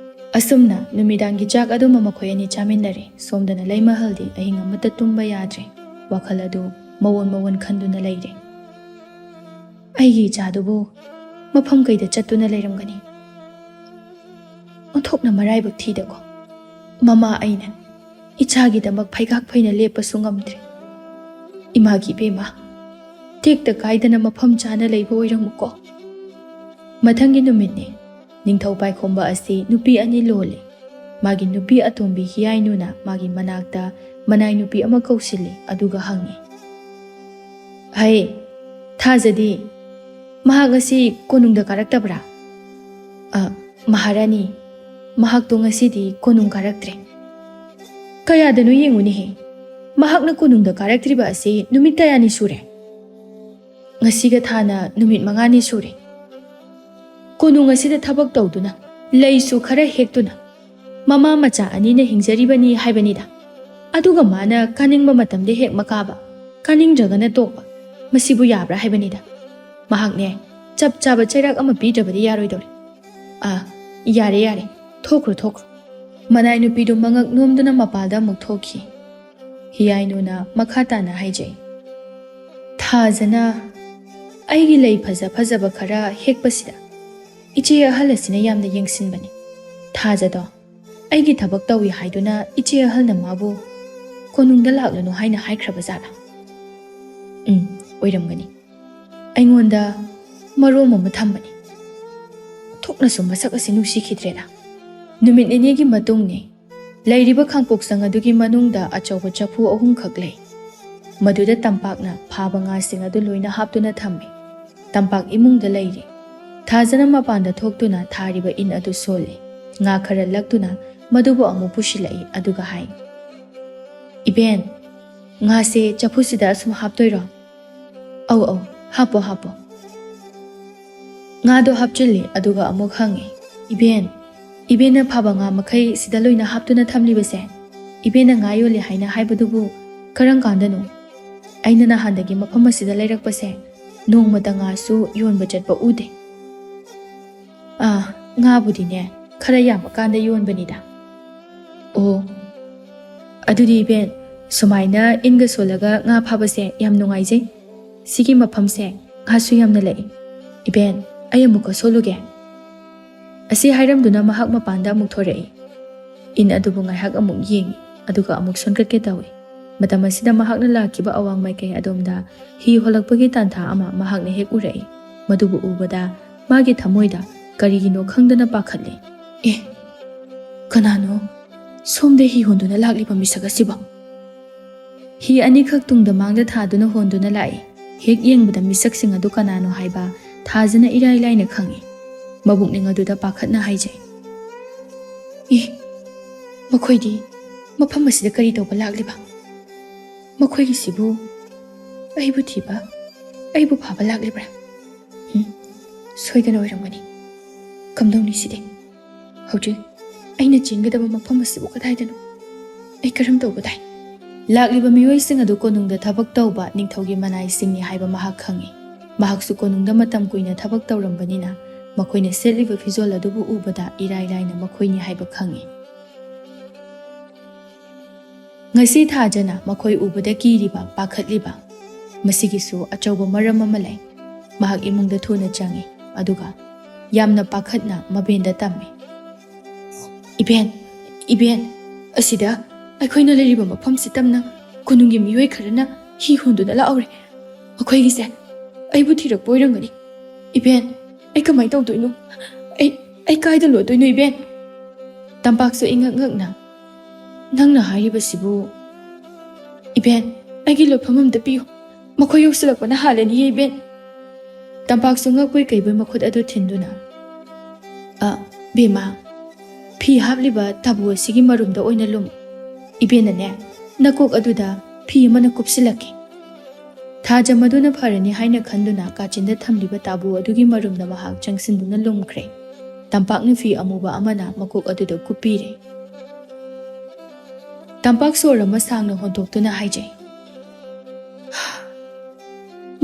ꯑꯁꯨꯝꯅ ꯅꯨꯃꯤꯗꯥꯡꯒꯤ ꯆꯥꯛ ꯑꯗꯨꯃ ꯃꯈꯣꯏ ꯑꯅꯤ ꯆꯥꯃꯤꯟꯅꯔꯦ꯫ ꯁꯣꯝꯗꯅ ꯂꯩꯃꯍꯜꯗꯤ ꯑꯍꯤꯡ ꯑꯃꯠꯇ ꯇꯨꯝꯕ ꯌꯥꯗ꯭ꯔꯦ꯫ ꯋꯥꯈꯜ ꯑꯗꯨ ꯃꯑꯣꯟ ꯃꯑꯣꯟ ꯈꯟꯗꯨꯅ ꯂꯩꯔꯦ꯫ "ꯑꯩꯒꯤ ꯏꯆꯥꯗꯨꯕꯨ ꯃꯐꯝ ꯀꯩꯗ ꯆꯠꯇꯨꯅ ꯂꯩꯔꯝꯒꯅꯤ? ꯑꯣꯟꯊꯣꯛꯅ ꯃꯔꯥꯏꯕꯛ ꯊꯤꯗꯀꯣ꯫ ꯃꯃꯥ ꯑꯩꯅ ꯏꯆꯥꯒꯤꯗꯃꯛ ꯐꯩꯒꯥꯛ ꯐꯩꯅ ꯂꯦꯞꯄꯁꯨ ꯉꯝꯗ꯭ꯔꯦ꯫ ꯏꯃꯥꯒꯤ ꯏꯕꯦꯝꯃ, ꯇꯦꯛꯇ ꯀꯥꯏꯗꯅ ꯃꯐꯝ ꯆꯥꯅ ꯂꯩꯕ ꯑꯣꯏꯔꯝꯃꯨꯀꯣ꯫" ꯃꯊꯪꯒꯤ ꯅꯨꯃꯤꯠꯅꯤ꯫ ꯅꯤꯡꯊꯧ ꯄꯥꯏꯈꯣꯝꯕ ꯑꯁꯤ ꯅꯨꯄꯤ ꯑꯅꯤ ꯂꯣꯜꯂꯤ꯫ ꯃꯥꯒꯤ ꯅꯨꯄꯤ ꯑꯇꯣꯝꯕꯤ ꯍꯤꯌꯥꯏꯅꯨꯅ ꯃꯥꯒꯤ ꯃꯅꯥꯛꯇ ꯃꯅꯥꯏ ꯅꯨꯄꯤ ꯑꯃ ꯀꯧꯁꯤꯜꯂꯤ, ꯑꯗꯨꯒ ꯍꯪꯉꯤ, "ꯍꯩ, ꯊꯥꯖꯗꯤ, ꯃꯍꯥꯛ ꯉꯁꯤ ꯀꯣꯅꯨꯡꯗ ꯀꯥꯔꯛꯇꯕ꯭ꯔꯥ?" "ꯑ, ꯃꯍꯥꯔꯥꯅꯤ, ꯃꯍꯥꯛꯇꯣ ꯉꯁꯤꯗꯤ ꯀꯣꯅꯨꯡ ꯀꯥꯔꯛꯇ꯭ꯔꯦ꯫" "ꯀꯌꯥꯗꯅꯣ ꯌꯦꯡꯉꯨꯅꯦꯍꯦ, ꯃꯍꯥꯛꯅ ꯀꯣꯅꯨꯡꯗ ꯀꯥꯔꯛꯇ꯭ꯔꯤꯕ ꯑꯁꯤ ꯅꯨꯃꯤꯠ ꯀꯌꯥꯅꯤ ꯁꯨꯔꯦ?" "ꯉꯁꯤꯒ ꯊꯥꯅ ꯅꯨꯃꯤꯠ ꯃꯉꯥꯅꯤ ꯁꯨꯔꯦ꯫ ꯀꯣꯅꯨꯡ ꯑꯁꯤꯗ ꯊꯕꯛ ꯇꯧꯗꯨꯅ, ꯂꯩꯁꯨ ꯈꯔ ꯍꯦꯛꯇꯨꯅ, ꯃꯃꯥ ꯃꯆꯥ ꯑꯅꯤꯅ ꯍꯤꯡꯖꯔꯤꯕꯅꯤ ꯍꯥꯏꯕꯅꯤꯗ꯫ ꯑꯗꯨꯒ ꯃꯥꯅ ꯀꯥꯅꯤꯡꯕ ꯃꯇꯝꯗ ꯍꯦꯛ ꯃꯀꯥꯕ, ꯀꯥꯅꯤꯡꯗ꯭ꯔꯒꯅ ꯇꯣꯛꯄ, ꯃꯁꯤꯕꯨ ꯌꯥꯕ꯭ꯔꯥ ꯍꯥꯏꯕꯅꯤꯗ꯫ ꯃꯍꯥꯛꯅꯦ, ꯆꯞ ꯆꯥꯕ ꯆꯩꯔꯥꯛ ꯑꯃ ꯄꯤꯗ꯭ꯔꯕꯗꯤ ꯌꯥꯔꯣꯏꯗꯧꯔꯦ꯫ ꯑꯥ, ꯌꯥꯔꯦ, ꯌꯥꯔꯦ, ꯊꯣꯛꯈ꯭ꯔꯣ, ꯊꯣꯛꯈ꯭ꯔꯣ꯫" ꯃꯅꯥꯏ ꯅꯨꯄꯤꯗꯨ ꯃꯉꯛ ꯅꯣꯝꯗꯨꯅ ꯃꯄꯥꯜꯗ ꯑꯃꯨꯛ ꯊꯣꯛꯈꯤ꯫ ꯍꯤꯌꯥꯏꯅꯨꯅ ꯃꯈꯥ ꯇꯥꯅ ꯍꯥꯏꯖꯩ, "ꯊꯥꯖꯅ ꯑꯩꯒꯤ ꯂꯩ ꯐꯖ ꯐꯖꯕ ꯈꯔ ꯍꯦꯛꯄꯁꯤꯗ ꯏꯆꯦ ꯑꯍꯜ ꯑꯁꯤꯅ ꯌꯥꯝꯅ ꯌꯦꯡꯁꯤꯟꯕꯅꯤ꯫ ꯊꯥꯖꯗꯣ ꯑꯩꯒꯤ ꯊꯕꯛ ꯇꯧꯏ ꯍꯥꯏꯗꯨꯅ ꯏꯆꯦ ꯑꯍꯜꯅ ꯃꯥꯕꯨ ꯀꯣꯅꯨꯡꯗ ꯂꯥꯛꯂꯅꯨ ꯍꯥꯏꯅ ꯍꯥꯏꯈ꯭ꯔꯕ ꯖꯥꯠꯂꯥ?" "ꯎꯝ, ꯑꯣꯏꯔꯝꯒꯅꯤ꯫ ꯑꯩꯉꯣꯟꯗ ꯃꯔꯣꯝ ꯑꯃ ꯊꯝꯕꯅꯤ꯫ ꯊꯣꯛꯅꯁꯨ ꯃꯁꯛ ꯑꯁꯤ ꯅꯨꯡꯁꯤꯈꯤꯗ꯭ꯔꯦꯗ꯫" ꯅꯨꯃꯤꯠ ꯅꯤꯅꯤꯒꯤ ꯃꯇꯨꯡꯅꯤ꯫ ꯂꯩꯔꯤꯕ ꯈꯥꯡꯄꯣꯛꯁꯪ ꯑꯗꯨꯒꯤ ꯃꯅꯨꯡꯗ ꯑꯆꯧꯕ ꯆꯐꯨ ꯑꯍꯨꯝꯈꯛ ꯂꯩ꯫ ꯃꯗꯨꯗ ꯇꯝꯄꯥꯛꯅ ꯐꯥꯕ ꯉꯥꯁꯤꯡ ꯑꯗꯨ ꯂꯣꯏꯅ ꯍꯥꯞꯇꯨꯅ ꯊꯝꯃꯤ꯫ ꯇꯝꯄꯥꯛ ꯏꯃꯨꯡꯗ ꯂꯩꯔꯤ꯫ ꯊꯥꯖꯅ ꯃꯄꯥꯟꯗ ꯊꯣꯛꯇꯨꯅ ꯊꯥꯔꯤꯕ ꯏꯟ ꯑꯗꯨ ꯁꯣꯜꯂꯤ꯫ ꯉꯥ ꯈꯔ ꯂꯛꯇꯨꯅ ꯃꯗꯨꯕꯨ ꯑꯃꯨꯛ ꯄꯨꯁꯤꯜꯂꯛꯏ, ꯑꯗꯨꯒ ꯍꯥꯏ, "ꯏꯕꯦꯟ, ꯉꯥꯁꯦ ꯆꯐꯨꯁꯤꯗ ꯑꯁꯨꯝ ꯍꯥꯞꯇꯣꯏꯔꯣ?" "ꯑꯧ, ꯑꯧ, ꯍꯥꯞꯄꯣ, ꯍꯥꯞꯄꯣ꯫" ꯉꯥꯗꯣ ꯍꯥꯞꯆꯤꯜꯂꯤ, ꯑꯗꯨꯒ ꯑꯃꯨꯛ ꯍꯪꯉꯤ, "ꯏꯕꯦꯟ, ꯏꯕꯦꯟꯅ ꯐꯥꯕ ꯉꯥ ꯃꯈꯩ ꯁꯤꯗ ꯂꯣꯏꯅ ꯍꯥꯞꯇꯨꯅ ꯊꯝꯂꯤꯕꯁꯦ, ꯏꯕꯦꯟꯅ ꯉꯥ ꯌꯣꯜꯂꯤ ꯍꯥꯏꯅ ꯍꯥꯏꯕꯗꯨꯕꯨ ꯀꯔꯝ ꯀꯥꯟꯗꯅꯣ? ꯑꯩꯅ ꯅꯍꯥꯟꯗꯒꯤ ꯃꯐꯝ ꯑꯁꯤꯗ ꯂꯩꯔꯛꯄꯁꯦ ꯅꯣꯡꯃꯇ ꯉꯥꯁꯨ ꯌꯣꯟꯕ ꯆꯠꯄ ꯎꯗꯦ꯫" ꯑꯥ, ꯉꯥꯕꯨꯗꯤꯅꯦ, ꯈꯔ ꯌꯥꯝꯃꯀꯥꯟꯗ ꯌꯣꯟꯕꯅꯤꯗ꯫ ꯑꯣ, ꯑꯗꯨꯗꯤ ꯏꯕꯦꯟ, ꯁꯨꯃꯥꯏꯅ ꯏꯟꯒ ꯁꯣꯜꯂꯒ ꯉꯥ ꯐꯥꯕꯁꯦ ꯌꯥꯝ ꯅꯨꯡꯉꯥꯏꯖꯩ꯫ ꯁꯤꯒꯤ ꯃꯐꯝꯁꯦ ꯉꯥꯁꯨ ꯌꯥꯝꯅ ꯂꯩ꯫ ꯏꯕꯦꯟ, ꯑꯩ ꯑꯃꯨꯛꯀ ꯁꯣꯜꯂꯨꯒꯦ꯫ ꯑꯁꯤ ꯍꯥꯏꯔꯝꯗꯨꯅ ꯃꯍꯥꯛ ꯃꯄꯥꯟꯗ ꯑꯃꯨꯛ ꯊꯣꯔꯛꯏ꯫ ꯏꯟ ꯑꯗꯨꯕꯨ ꯉꯥꯏꯍꯥꯛ ꯑꯃꯨꯛ ꯌꯦꯡꯏ, ꯑꯗꯨꯒ ꯑꯃꯨꯛ ꯁꯣꯟꯒꯠꯀꯦ ꯇꯧꯏ꯫ ꯃꯇꯝ ꯑꯁꯤꯗ ꯃꯍꯥꯛꯅ ꯂꯥꯛꯈꯤꯕ ꯑꯋꯥꯡ ꯃꯥꯏꯀꯩ ꯑꯗꯣꯝꯗ ꯍꯤ ꯍꯣꯜꯂꯛꯄꯒꯤ ꯇꯥꯟꯊꯥ ꯑꯃ ꯃꯍꯥꯛꯅ ꯍꯦꯛ ꯎꯔꯛꯏ꯫ ꯃꯗꯨꯕꯨ ꯎꯕꯗ ꯃꯥꯒꯤ ꯊꯃꯣꯏꯗ ꯀꯔꯤꯒꯤꯅꯣ ꯈꯪꯗꯅ ꯄꯥꯈꯠꯂꯤ꯫ "ꯑꯦ, ꯀꯅꯥꯅꯣ ꯁꯣꯝꯗ ꯍꯤ ꯍꯣꯟꯗꯨꯅ ꯂꯥꯛꯂꯤꯕ ꯃꯤꯁꯛ ꯑꯁꯤꯕꯣ?" ꯍꯤ ꯑꯅꯤꯈꯛ ꯇꯨꯡꯗ ꯃꯥꯡꯗ ꯊꯥꯗꯨꯅ ꯍꯣꯟꯗꯨꯅ ꯂꯥꯛꯏ꯫ ꯍꯦꯛ ꯌꯦꯡꯕꯗ ꯃꯤꯁꯛꯁꯤꯡ ꯑꯗꯨ ꯀꯅꯥꯅꯣ ꯍꯥꯏꯕ ꯊꯥꯖꯅ ꯏꯔꯥꯏ ꯂꯥꯏꯅ ꯈꯪꯏ꯫ ꯃꯕꯨꯛꯅꯤꯡ ꯑꯗꯨꯗ ꯄꯥꯈꯠꯅ ꯍꯥꯏꯖꯩ, "ꯑꯦ, ꯃꯈꯣꯏꯗꯤ ꯃꯐꯝ ꯑꯁꯤꯗ ꯀꯔꯤ ꯇꯧꯕ ꯂꯥꯛꯂꯤꯕ? ꯃꯈꯣꯏꯒꯤꯁꯤꯕꯨ ꯑꯩꯕꯨ ꯊꯤꯕ, ꯑꯩꯕꯨ ꯐꯥꯕ ꯂꯥꯛꯂꯤꯕ꯭ꯔꯥ? ꯎꯝ, ꯁꯣꯏꯗꯅ ꯑꯣꯏꯔꯝꯒꯅꯤ꯫ ꯀꯝꯗꯧꯅꯤ ꯁꯤꯗꯤ? ꯍꯧꯖꯤꯛ ꯑꯩꯅ ꯆꯦꯟꯒꯗꯕ ꯃꯐꯝ ꯑꯁꯤꯕꯨ ꯀꯗꯥꯏꯗꯅꯣ? ꯑꯩ ꯀꯔꯝ ꯇꯧꯕ ꯇꯥꯏ?" ꯂꯥꯛꯂꯤꯕ ꯃꯤꯑꯣꯏꯁꯤꯡ ꯑꯗꯨ ꯀꯣꯅꯨꯡꯗ ꯊꯕꯛ ꯇꯧꯕ ꯅꯤꯡꯊꯧꯒꯤ ꯃꯅꯥꯏꯁꯤꯡꯅꯤ ꯍꯥꯏꯕ ꯃꯍꯥꯛ ꯈꯪꯏ꯫ ꯃꯍꯥꯛꯁꯨ ꯀꯣꯅꯨꯡꯗ ꯃꯇꯝ ꯀꯨꯏꯅ ꯊꯕꯛ ꯇꯧꯔꯝꯕꯅꯤꯅ ꯃꯈꯣꯏꯅ ꯁꯦꯠꯂꯤꯕ ꯐꯤꯖꯣꯜ ꯑꯗꯨꯕꯨ ꯎꯕꯗ ꯏꯔꯥꯏ ꯂꯥꯏꯅ ꯃꯈꯣꯏꯅꯤ ꯍꯥꯏꯕ ꯈꯪꯏ꯫ ꯉꯁꯤ ꯊꯥꯖꯅ ꯃꯈꯣꯏ ꯎꯕꯗ ꯀꯤꯔꯤꯕ, ꯄꯥꯈꯠꯂꯤꯕ꯫ ꯃꯁꯤꯒꯤꯁꯨ ꯑꯆꯧꯕ ꯃꯔꯝ ꯑꯃ ꯂꯩ꯫ ꯃꯍꯥꯛ ꯏꯃꯨꯡꯗ ꯊꯨꯅ ꯆꯪꯏ, ꯑꯗꯨꯒ ꯌꯥꯝꯅ ꯄꯥꯈꯠꯅ ꯃꯕꯦꯟꯗ ꯇꯝꯃꯤ꯫ "ꯏꯕꯦꯟ, ꯏꯕꯦꯟ, ꯑꯁꯤꯗ ꯑꯩꯈꯣꯏꯅ ꯂꯩꯔꯤꯕ ꯃꯐꯝꯁꯤ ꯇꯝꯅ ꯀꯣꯅꯨꯡꯒꯤ ꯃꯤꯑꯣꯏ ꯈꯔꯅ ꯍꯤ ꯍꯣꯟꯗꯨꯅ ꯂꯥꯛꯍꯧꯔꯦ꯫ ꯃꯈꯣꯏꯒꯤꯁꯦ ꯑꯩꯕꯨ ꯊꯤꯔꯛꯄ ꯑꯣꯏꯔꯝꯒꯅꯤ꯫ ꯏꯕꯦꯟ, ꯑꯩ ꯀꯃꯥꯏ ꯇꯧꯗꯣꯏꯅꯣ? ꯑꯩ, ꯑꯩ ꯀꯥꯏꯗ ꯂꯣꯠꯇꯣꯏꯅꯣ, ꯏꯕꯦꯟ?" ꯇꯝꯄꯥꯛꯁꯨ ꯏꯉꯛ ꯉꯛꯅ, "ꯅꯪꯅ ꯍꯥꯏꯔꯤꯕꯁꯤꯕꯨ?" "ꯏꯕꯦꯟ, ꯑꯩꯒꯤ ꯂꯣꯠꯐꯝ ꯑꯝꯇ ꯄꯤꯌꯨ꯫ ꯃꯈꯣꯏ ꯌꯧꯁꯤꯜꯂꯛꯄꯅ ꯍꯥꯜꯂꯅꯤꯌꯦ, ꯏꯕꯦꯟ꯫" ꯇꯝꯄꯥꯛꯁꯨ ꯉꯛꯄꯣꯏ ꯀꯩꯕꯣꯏ ꯃꯈꯨꯠ ꯑꯗꯨ ꯊꯤꯟꯗꯨꯅ, "ꯑ, ꯕꯦꯝꯃ, ꯐꯤ ꯍꯥꯞꯂꯤꯕ ꯇꯥꯕꯨ ꯑꯁꯤꯒꯤ ꯃꯔꯨꯝꯗ ꯑꯣꯏꯅ ꯂꯨꯝ꯫ ꯏꯕꯦꯟꯅꯅꯦ, ꯅꯀꯣꯛ ꯑꯗꯨꯗ ꯐꯤ ꯑꯃꯅ ꯀꯨꯞꯁꯤꯜꯂꯛꯀꯦ꯫" ꯊꯥꯖ ꯃꯗꯨꯅ ꯐꯔꯅꯤ ꯍꯥꯏꯅ ꯈꯟꯗꯨꯅ ꯀꯥꯆꯤꯟꯗ ꯊꯝꯂꯤꯕ ꯇꯥꯕꯨ ꯑꯗꯨꯒꯤ ꯃꯔꯨꯝꯗ ꯃꯍꯥꯛ ꯆꯪꯁꯤꯟꯗꯨꯅ ꯂꯨꯝꯈ꯭ꯔꯦ꯫ ꯇꯝꯄꯥꯛꯅ ꯐꯤ ꯑꯃꯨꯕ ꯑꯃꯅ ꯃꯀꯣꯛ ꯑꯗꯨꯗ ꯀꯨꯞꯄꯤꯔꯦ꯫ ꯇꯝꯄꯥꯛ ꯁꯣꯔ ꯑꯃ ꯁꯥꯡꯅ ꯍꯣꯟꯗꯣꯛꯇꯨꯅ ꯍꯥꯏꯖꯩ,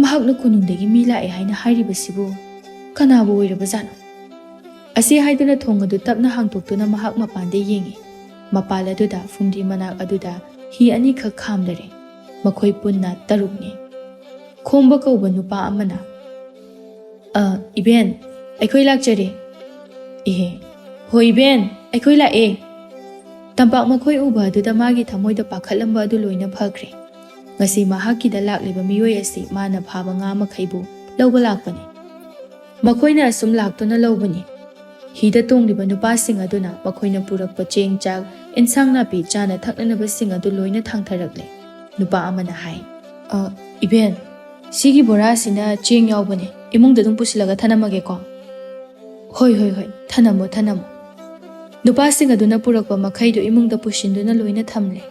"ꯃꯍꯥꯛꯅ ꯀꯣꯅꯨꯡꯗꯒꯤ ꯃꯤ ꯂꯥꯛꯑꯦ ꯍꯥꯏꯅ ꯍꯥꯏꯔꯤꯕꯁꯤꯕꯨ ꯀꯅꯥꯕꯨ ꯑꯣꯏꯔꯕꯖꯥꯠꯅꯣ?" ꯑꯁꯤ ꯍꯥꯏꯗꯨꯅ ꯊꯣꯡ ꯑꯗꯨ ꯇꯞꯅ ꯍꯥꯡꯗꯣꯛꯇꯨꯅ ꯃꯍꯥꯛ ꯃꯄꯥꯟꯗ ꯌꯦꯡꯉꯤ꯫ ꯃꯄꯥꯟ ꯑꯗꯨꯗ ꯐꯨꯝꯗꯤ ꯃꯅꯥꯛ ꯑꯗꯨꯗ ꯍꯤ ꯑꯅꯤꯈꯛ ꯈꯥꯝꯂꯔꯦ꯫ ꯃꯈꯣꯏ ꯄꯨꯟꯅ ꯇꯔꯨꯛꯅꯤ꯫ ꯈꯣꯝꯕ ꯀꯧꯕ ꯅꯨꯄꯥ ꯑꯃꯅ, "ꯑ, ꯏꯕꯦꯟ, ꯑꯩꯈꯣꯏ ꯂꯥꯛꯆꯔꯦ꯫" "ꯏꯍꯦ, ꯍꯣꯏ ꯏꯕꯦꯟ, ꯑꯩꯈꯣꯏ ꯂꯥꯛꯑꯦ꯫" ꯇꯝꯄꯥꯛ ꯃꯈꯣꯏ ꯎꯕ ꯑꯗꯨꯗ ꯃꯥꯒꯤ ꯊꯃꯣꯏꯗ ꯄꯥꯈꯠꯂꯝꯕ ꯑꯗꯨ ꯂꯣꯏꯅ ꯐꯈ꯭ꯔꯦ꯫ ꯉꯁꯤ ꯃꯍꯥꯛꯀꯤꯗ ꯂꯥꯛꯂꯤꯕ ꯃꯤꯑꯣꯏ ꯑꯁꯤ ꯃꯥꯅ ꯐꯥꯕ ꯉꯥ ꯃꯈꯩꯕꯨ ꯂꯧꯕ ꯂꯥꯛꯄꯅꯤ꯫ ꯃꯈꯣꯏꯅ ꯑꯁꯨꯝ ꯂꯥꯛꯇꯨꯅ ꯂꯧꯕꯅꯤ꯫ ꯍꯤꯗ ꯇꯣꯡꯂꯤꯕ ꯅꯨꯄꯥꯁꯤꯡ ꯑꯗꯨꯅ ꯃꯈꯣꯏꯅ ꯄꯨꯔꯛꯄ ꯆꯦꯡ ꯆꯥꯛ, ꯏꯟꯁꯥꯡ ꯅꯥꯄꯤ, ꯆꯥꯅ ꯊꯛꯅꯅꯕꯁꯤꯡ ꯑꯗꯨ ꯂꯣꯏꯅ ꯊꯥꯡꯊꯔꯛꯂꯦ꯫ ꯅꯨꯄꯥ ꯑꯃꯅ ꯍꯥꯏ, "ꯑ, ꯏꯕꯦꯟ, ꯁꯤꯒꯤ ꯕꯣꯔꯥꯁꯤꯅ ꯆꯦꯡ ꯌꯥꯎꯕꯅꯦ, ꯏꯃꯨꯡꯗ ꯑꯗꯨꯝ ꯄꯨꯁꯤꯜꯂꯒ ꯊꯅꯝꯃꯒꯦꯀꯣ꯫" "ꯍꯣꯏ, ꯍꯣꯏ, ꯍꯣꯏ, ꯊꯅꯝꯃꯣ, ꯊꯅꯝꯃꯣ꯫" ꯅꯨꯄꯥꯁꯤꯡ ꯑꯗꯨꯅ ꯄꯨꯔꯛꯄ ꯃꯈꯩꯗꯨ ꯏꯃꯨꯡꯗ ꯄꯨꯁꯤꯟꯗꯨꯅ ꯂꯣꯏꯅ ꯊꯝꯂꯦ꯫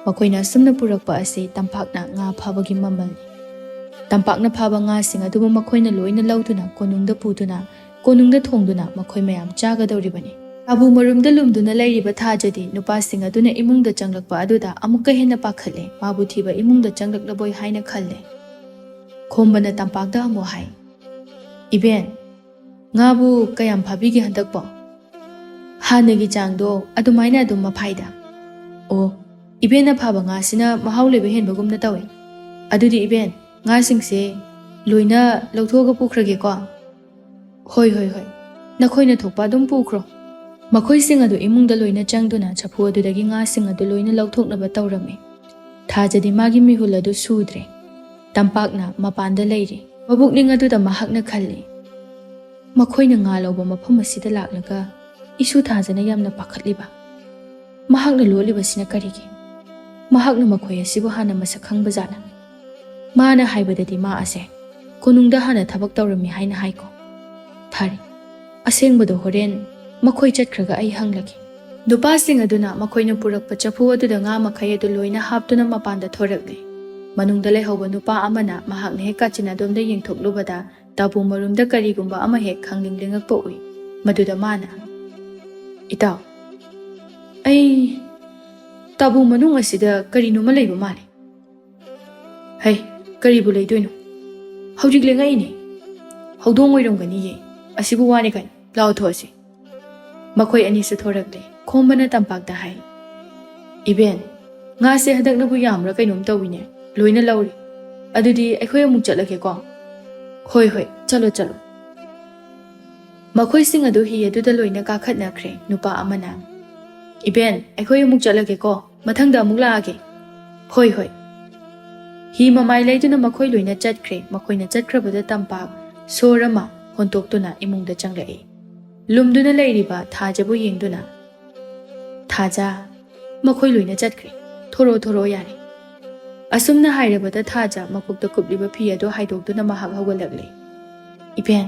ꯃꯈꯣꯏꯅ ꯑꯁꯨꯝꯅ ꯄꯨꯔꯛꯄ ꯑꯁꯤ ꯇꯝꯄꯥꯛꯅ ꯉꯥ ꯐꯥꯕꯒꯤ ꯃꯃꯜꯅꯤ꯫ ꯇꯝꯄꯥꯛꯅ ꯐꯥꯕ ꯉꯥꯁꯤꯡ ꯑꯗꯨꯕꯨ ꯃꯈꯣꯏꯅ ꯂꯣꯏꯅ ꯂꯧꯗꯨꯅ ꯀꯣꯅꯨꯡꯗ ꯄꯨꯗꯨꯅ, ꯀꯣꯅꯨꯡꯗ ꯊꯣꯡꯗꯨꯅ ꯃꯈꯣꯏ ꯃꯌꯥꯝ ꯆꯥꯒꯗꯧꯔꯤꯕꯅꯤ꯫ ꯇꯥꯕꯨ ꯃꯔꯨꯝꯗ ꯂꯨꯝꯗꯨꯅ ꯂꯩꯔꯤꯕ ꯊꯥꯖꯗꯤ ꯅꯨꯄꯥꯁꯤꯡ ꯑꯗꯨꯅ ꯏꯃꯨꯡꯗ ꯆꯪꯂꯛꯄ ꯑꯗꯨꯗ ꯑꯃꯨꯛꯀ ꯍꯦꯟꯅ ꯄꯥꯈꯠꯂꯦ꯫ ꯃꯥꯕꯨ ꯊꯤꯕ ꯏꯃꯨꯡꯗ ꯆꯪꯂꯛꯂꯕꯣꯏ ꯍꯥꯏꯅ ꯈꯜꯂꯦ꯫ ꯈꯣꯝꯕꯅ ꯇꯝꯄꯥꯛꯇ ꯑꯃꯨꯛ ꯍꯥꯏ, "ꯏꯕꯦꯟ, ꯉꯥꯕꯨ ꯀꯌꯥꯝ ꯐꯥꯕꯤꯒꯦ ꯍꯟꯗꯛꯄꯣ?" "ꯍꯥꯟꯅꯒꯤ ꯆꯥꯡꯗꯣ ꯑꯗꯨꯃꯥꯏꯅ ꯑꯗꯨꯝ ꯃꯐꯥꯏꯗ꯫" "ꯑꯣ, ꯏꯕꯦꯟꯅ ꯐꯥꯕ ꯉꯥꯁꯤꯅ ꯃꯍꯥꯎ ꯂꯩꯕ ꯍꯦꯟꯕꯒꯨꯝꯅ ꯇꯧꯏ꯫ ꯑꯗꯨꯗꯤ ꯏꯕꯦꯟ, ꯉꯥꯁꯤꯡꯁꯦ ꯂꯣꯏꯅ ꯂꯧꯊꯣꯛꯑꯒ ꯄꯨꯈ꯭ꯔꯒꯦꯀꯣ?" "ꯍꯣꯏ, ꯍꯣꯏ, ꯍꯣꯏ, ꯅꯈꯣꯏꯅ ꯊꯣꯛꯄ ꯑꯗꯨꯝ ꯄꯨꯈ꯭ꯔꯣ꯫" ꯃꯈꯣꯏꯁꯤꯡ ꯑꯗꯨ ꯏꯃꯨꯡꯗ ꯂꯣꯏꯅ ꯆꯪꯗꯨꯅ ꯆꯐꯨ ꯑꯗꯨꯗꯒꯤ ꯉꯥꯁꯤꯡ ꯑꯗꯨ ꯂꯣꯏꯅ ꯂꯧꯊꯣꯛꯅꯕ ꯇꯧꯔꯝꯃꯤ꯫ ꯊꯥꯖꯗꯤ ꯃꯥꯒꯤ ꯃꯤꯍꯨꯜ ꯑꯗꯨ ꯁꯨꯗ꯭ꯔꯦ꯫ ꯇꯝꯄꯥꯛꯅ ꯃꯄꯥꯟꯗ ꯂꯩꯔꯤ꯫ ꯃꯕꯨꯛꯅꯤꯡ ꯑꯗꯨꯗ ꯃꯍꯥꯛꯅ ꯈꯜꯂꯤ, "ꯃꯈꯣꯏꯅ ꯉꯥ ꯂꯧꯕ ꯃꯐꯝ ꯑꯁꯤꯗ ꯂꯥꯛꯂꯒ ꯏꯁꯨ ꯊꯥꯖꯅ ꯌꯥꯝꯅ ꯄꯥꯈꯠꯂꯤꯕ꯫ ꯃꯍꯥꯛꯅ ꯂꯣꯠꯂꯤꯕꯁꯤꯅ ꯀꯔꯤꯒꯤ? ꯃꯍꯥꯛꯅ ꯃꯈꯣꯏ ꯑꯁꯤꯕꯨ ꯍꯥꯟꯅ ꯃꯁꯛ ꯈꯪꯕ ꯖꯥꯠꯂ? ꯃꯥꯅ ꯍꯥꯏꯕꯗꯗꯤ ꯃꯥ ꯑꯁꯦ ꯀꯣꯅꯨꯡꯗ ꯍꯥꯟꯅ ꯊꯕꯛ ꯇꯧꯔꯝꯃꯤ ꯍꯥꯏꯅ ꯍꯥꯏꯀꯣ꯫ ꯐꯔꯦ, ꯑꯁꯦꯡꯕꯗꯣ ꯍꯣꯔꯦꯟ ꯃꯈꯣꯏ ꯆꯠꯈ꯭ꯔꯒ ꯑꯩ ꯍꯪꯂꯒꯦ꯫" ꯅꯨꯄꯥꯁꯤꯡ ꯑꯗꯨꯅ ꯃꯈꯣꯏꯅ ꯄꯨꯔꯛꯄ ꯆꯐꯨ ꯑꯗꯨꯗ ꯉꯥ ꯃꯈꯩ ꯑꯗꯨ ꯂꯣꯏꯅ ꯍꯥꯞꯇꯨꯅ ꯃꯄꯥꯟꯗ ꯊꯣꯔꯛꯂꯦ꯫ ꯃꯅꯨꯡꯗ ꯂꯩꯍꯧꯕ ꯅꯨꯄꯥ ꯑꯃꯅ ꯃꯍꯥꯛꯅ ꯍꯦꯛ ꯀꯥꯆꯤꯟ ꯑꯗꯣꯝꯗ ꯌꯦꯡꯊꯣꯛꯂꯨꯕꯗ ꯇꯥꯕꯨ ꯃꯔꯨꯝꯗ ꯀꯔꯤꯒꯨꯝꯕ ꯑꯃ ꯍꯦꯛ ꯈꯪꯅꯤꯡ ꯅꯤꯡꯂꯛꯄ ꯎꯏ꯫ ꯃꯗꯨꯗ ꯃꯥꯅ, "ꯏꯇꯥꯎ, ꯑꯩ ꯇꯥꯕꯨ ꯃꯅꯨꯡ ꯑꯁꯤꯗ ꯀꯔꯤꯅꯣꯃ ꯂꯩꯕ ꯃꯥꯜꯂꯤ꯫" "ꯍꯩ, ꯀꯔꯤꯕꯨ ꯂꯩꯗꯣꯏꯅꯣ? ꯍꯧꯖꯤꯛ ꯂꯦꯡꯉꯛꯏꯅꯦ꯫ ꯍꯧꯗꯣꯡ ꯑꯣꯏꯔꯝꯒꯅꯤꯌꯦ꯫ ꯑꯁꯤꯕꯨ ꯋꯥꯅꯤ ꯀꯥꯏꯅ ꯂꯥꯎ ꯊꯣꯛꯑꯁꯤ꯫ ꯃꯈꯣꯏ ꯑꯅꯤꯁꯨ ꯊꯣꯔꯛꯂꯦ꯫ ꯈꯣꯝꯕꯅ ꯇꯝꯄꯥꯛꯇ ꯍꯥꯏ, "ꯏꯕꯦꯟ, ꯉꯥꯁꯦ ꯍꯟꯗꯛꯅꯕꯨ ꯌꯥꯝꯕ꯭ꯔꯥ ꯀꯩꯅꯣꯝ ꯇꯧꯋꯤꯅꯦ, ꯂꯣꯏꯅ ꯂꯧꯔꯦ꯫ ꯑꯗꯨꯗꯤ ꯑꯩꯈꯣꯏ ꯑꯃꯨꯛ ꯆꯠꯂꯒꯦꯀꯣ?" "ꯍꯣꯏ, ꯍꯣꯏ, ꯆꯠꯂꯣ, ꯆꯠꯂꯣ"꯫ ꯃꯈꯣꯏꯁꯤꯡ ꯑꯗꯨ ꯍꯤ ꯑꯗꯨꯗ ꯂꯣꯏꯅ ꯀꯥꯈꯠꯅꯈ꯭ꯔꯦ꯫ ꯅꯨꯄꯥ ꯑꯃꯅ, "ꯏꯕꯦꯟ, ꯑꯩꯈꯣꯏ ꯑꯃꯨꯛ ꯆꯠꯂꯒꯦꯀꯣ, ꯃꯊꯪꯗ ꯑꯃꯨꯛ ꯂꯥꯛꯑꯒꯦ"꯫ "ꯍꯣꯏ, ꯍꯣꯏ"꯫ ꯍꯤ ꯃꯃꯥꯏ ꯂꯩꯗꯨꯅ ꯃꯈꯣꯏ ꯂꯣꯏꯅ ꯆꯠꯈ꯭ꯔꯦ꯫ ꯃꯈꯣꯏꯅ ꯆꯠꯈ꯭ꯔꯕꯗ ꯇꯝꯄꯥꯛ ꯁꯣꯔ ꯑꯃ ꯍꯣꯟꯇꯣꯛꯇꯨꯅ ꯏꯃꯨꯡꯗ ꯆꯪꯂꯛꯏ꯫ ꯂꯨꯝꯗꯨꯅ ꯂꯩꯔꯤꯕ ꯊꯥꯖꯕꯨ ꯌꯦꯡꯗꯨꯅ, "ꯊꯥꯖ, ꯃꯈꯣꯏ ꯂꯣꯏꯅ ꯆꯠꯈ꯭ꯔꯦ꯫ ꯊꯣꯔꯛꯑꯣ, ꯊꯣꯔꯛꯑꯣ ꯌꯥꯔꯦ"꯫ ꯑꯁꯨꯝꯅ ꯍꯥꯏꯔꯕꯗ ꯊꯥꯖ ꯃꯀꯣꯛꯇ ꯀꯨꯞꯂꯤꯕ ꯐꯤ ꯑꯗꯨ ꯍꯥꯏꯗꯣꯛꯇꯨꯅ ꯃꯍꯥꯛ ꯍꯧꯒꯠꯂꯛꯂꯦ꯫ "ꯏꯕꯦꯟ,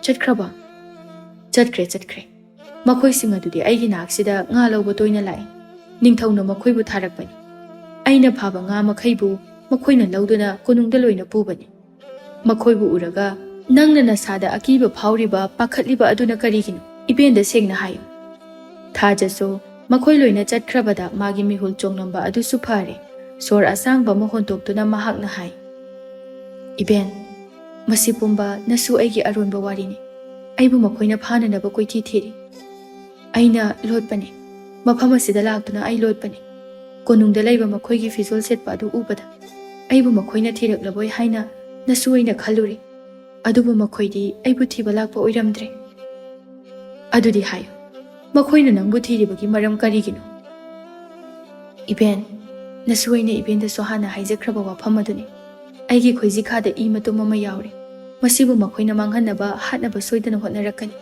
ꯆꯠꯈ꯭ꯔꯕ?" "ꯆꯠꯈ꯭ꯔꯦ, ꯆꯠꯈ꯭ꯔꯦ꯫ ꯃꯈꯣꯏꯁꯤꯡ ꯑꯗꯨꯗꯤ ꯑꯩꯒꯤ ꯅꯥꯛꯁꯤꯗ ꯉꯥ ꯂꯧꯕ ꯇꯣꯏꯅ ꯂꯥꯛꯏ꯫ ꯅꯤꯡꯊꯧꯅ ꯃꯈꯣꯏꯕꯨ ꯊꯥꯔꯛꯄꯅꯤ꯫ ꯑꯩꯅ ꯐꯥꯕ ꯉꯥ ꯃꯈꯩꯕꯨ ꯃꯈꯣꯏꯅ ꯂꯧꯗꯨꯅ ꯀꯣꯅꯨꯡꯗ ꯂꯣꯏꯅ ꯄꯨꯕꯅꯤ꯫ ꯃꯈꯣꯏꯕꯨ ꯎꯔꯒ ꯅꯪꯅ ꯅꯁꯥꯗ ꯑꯀꯤꯕ ꯐꯥꯎꯔꯤꯕ, ꯄꯥꯈꯠꯂꯤꯕ ꯑꯗꯨꯅ ꯀꯔꯤꯒꯤꯅꯣ? ꯏꯕꯦꯟꯗ ꯁꯦꯡꯅ ꯍꯥꯏꯌꯨ"꯫ ꯊꯥꯖꯁꯨ ꯃꯈꯣꯏ ꯂꯣꯏꯅ ꯆꯠꯈ꯭ꯔꯕꯗ ꯃꯥꯒꯤ ꯃꯤꯍꯨꯜ ꯆꯣꯡꯂꯝꯕ ꯑꯗꯨꯁꯨ ꯐꯔꯦ꯫ ꯁꯣꯔ ꯑꯁꯥꯡꯕ ꯑꯃ ꯍꯣꯟꯇꯣꯛꯇꯨꯅ ꯃꯍꯥꯛꯅ ꯍꯥꯏ, "ꯏꯕꯦꯟ, ꯃꯁꯤ ꯄꯨꯝꯕ ꯅꯁꯨ ꯑꯩꯒꯤ ꯑꯔꯣꯟꯕ ꯋꯥꯔꯤꯅꯤ꯫ ꯑꯩꯕꯨ ꯃꯈꯣꯏꯅ ꯐꯥꯅꯅꯕ ꯀꯣꯏꯊꯤ ꯊꯤꯔꯤ꯫ ꯑꯩꯅ ꯂꯣꯠꯄꯅꯤ꯫ ꯃꯐꯝ ꯑꯁꯤꯗ ꯂꯥꯛꯇꯨꯅ ꯑꯩ ꯂꯣꯠꯄꯅꯤ꯫ ꯀꯣꯅꯨꯡꯗ ꯂꯩꯕ ꯃꯈꯣꯏꯒꯤ ꯐꯤꯖꯣꯜ ꯁꯦꯠꯄ ꯑꯗꯨ ꯎꯕꯗ ꯑꯩꯕꯨ ꯃꯈꯣꯏꯅ ꯊꯤꯔꯛꯂꯕꯣꯏ ꯍꯥꯏꯅ ꯅꯁꯨ ꯑꯩꯅ ꯈꯜꯂꯨꯔꯦ꯫ ꯑꯗꯨꯕꯨ ꯃꯈꯣꯏꯗꯤ ꯑꯩꯕꯨ ꯊꯤꯕ ꯂꯥꯛꯄ ꯑꯣꯏꯔꯝꯗ꯭ꯔꯦ"꯫ "ꯑꯗꯨꯗꯤ ꯍꯥꯏꯌꯨ, ꯃꯈꯣꯏꯅ ꯅꯪꯕꯨ ꯊꯤꯔꯤꯕꯒꯤ ꯃꯔꯝ ꯀꯔꯤꯒꯤꯅꯣ?" "ꯏꯕꯦꯟ, ꯅꯁꯨ ꯑꯩꯅ ꯏꯕꯦꯟꯗꯁꯨ ꯍꯥꯟꯅ ꯍꯥꯏꯖꯈ꯭ꯔꯕ ꯋꯥꯐꯝ ꯑꯗꯨꯅꯤ꯫ ꯑꯩꯒꯤ ꯈꯣꯏꯖꯤꯈꯥꯗ ꯏ ꯃꯇꯨꯝ ꯑꯃ ꯌꯥꯎꯔꯦ꯫ ꯃꯁꯤꯕꯨ ꯃꯈꯣꯏꯅ ꯃꯥꯡꯍꯟꯅꯕ ꯍꯥꯠꯅꯕ ꯁꯣꯏꯗꯅ ꯍꯣꯠꯅꯔꯛꯀꯅꯤ꯫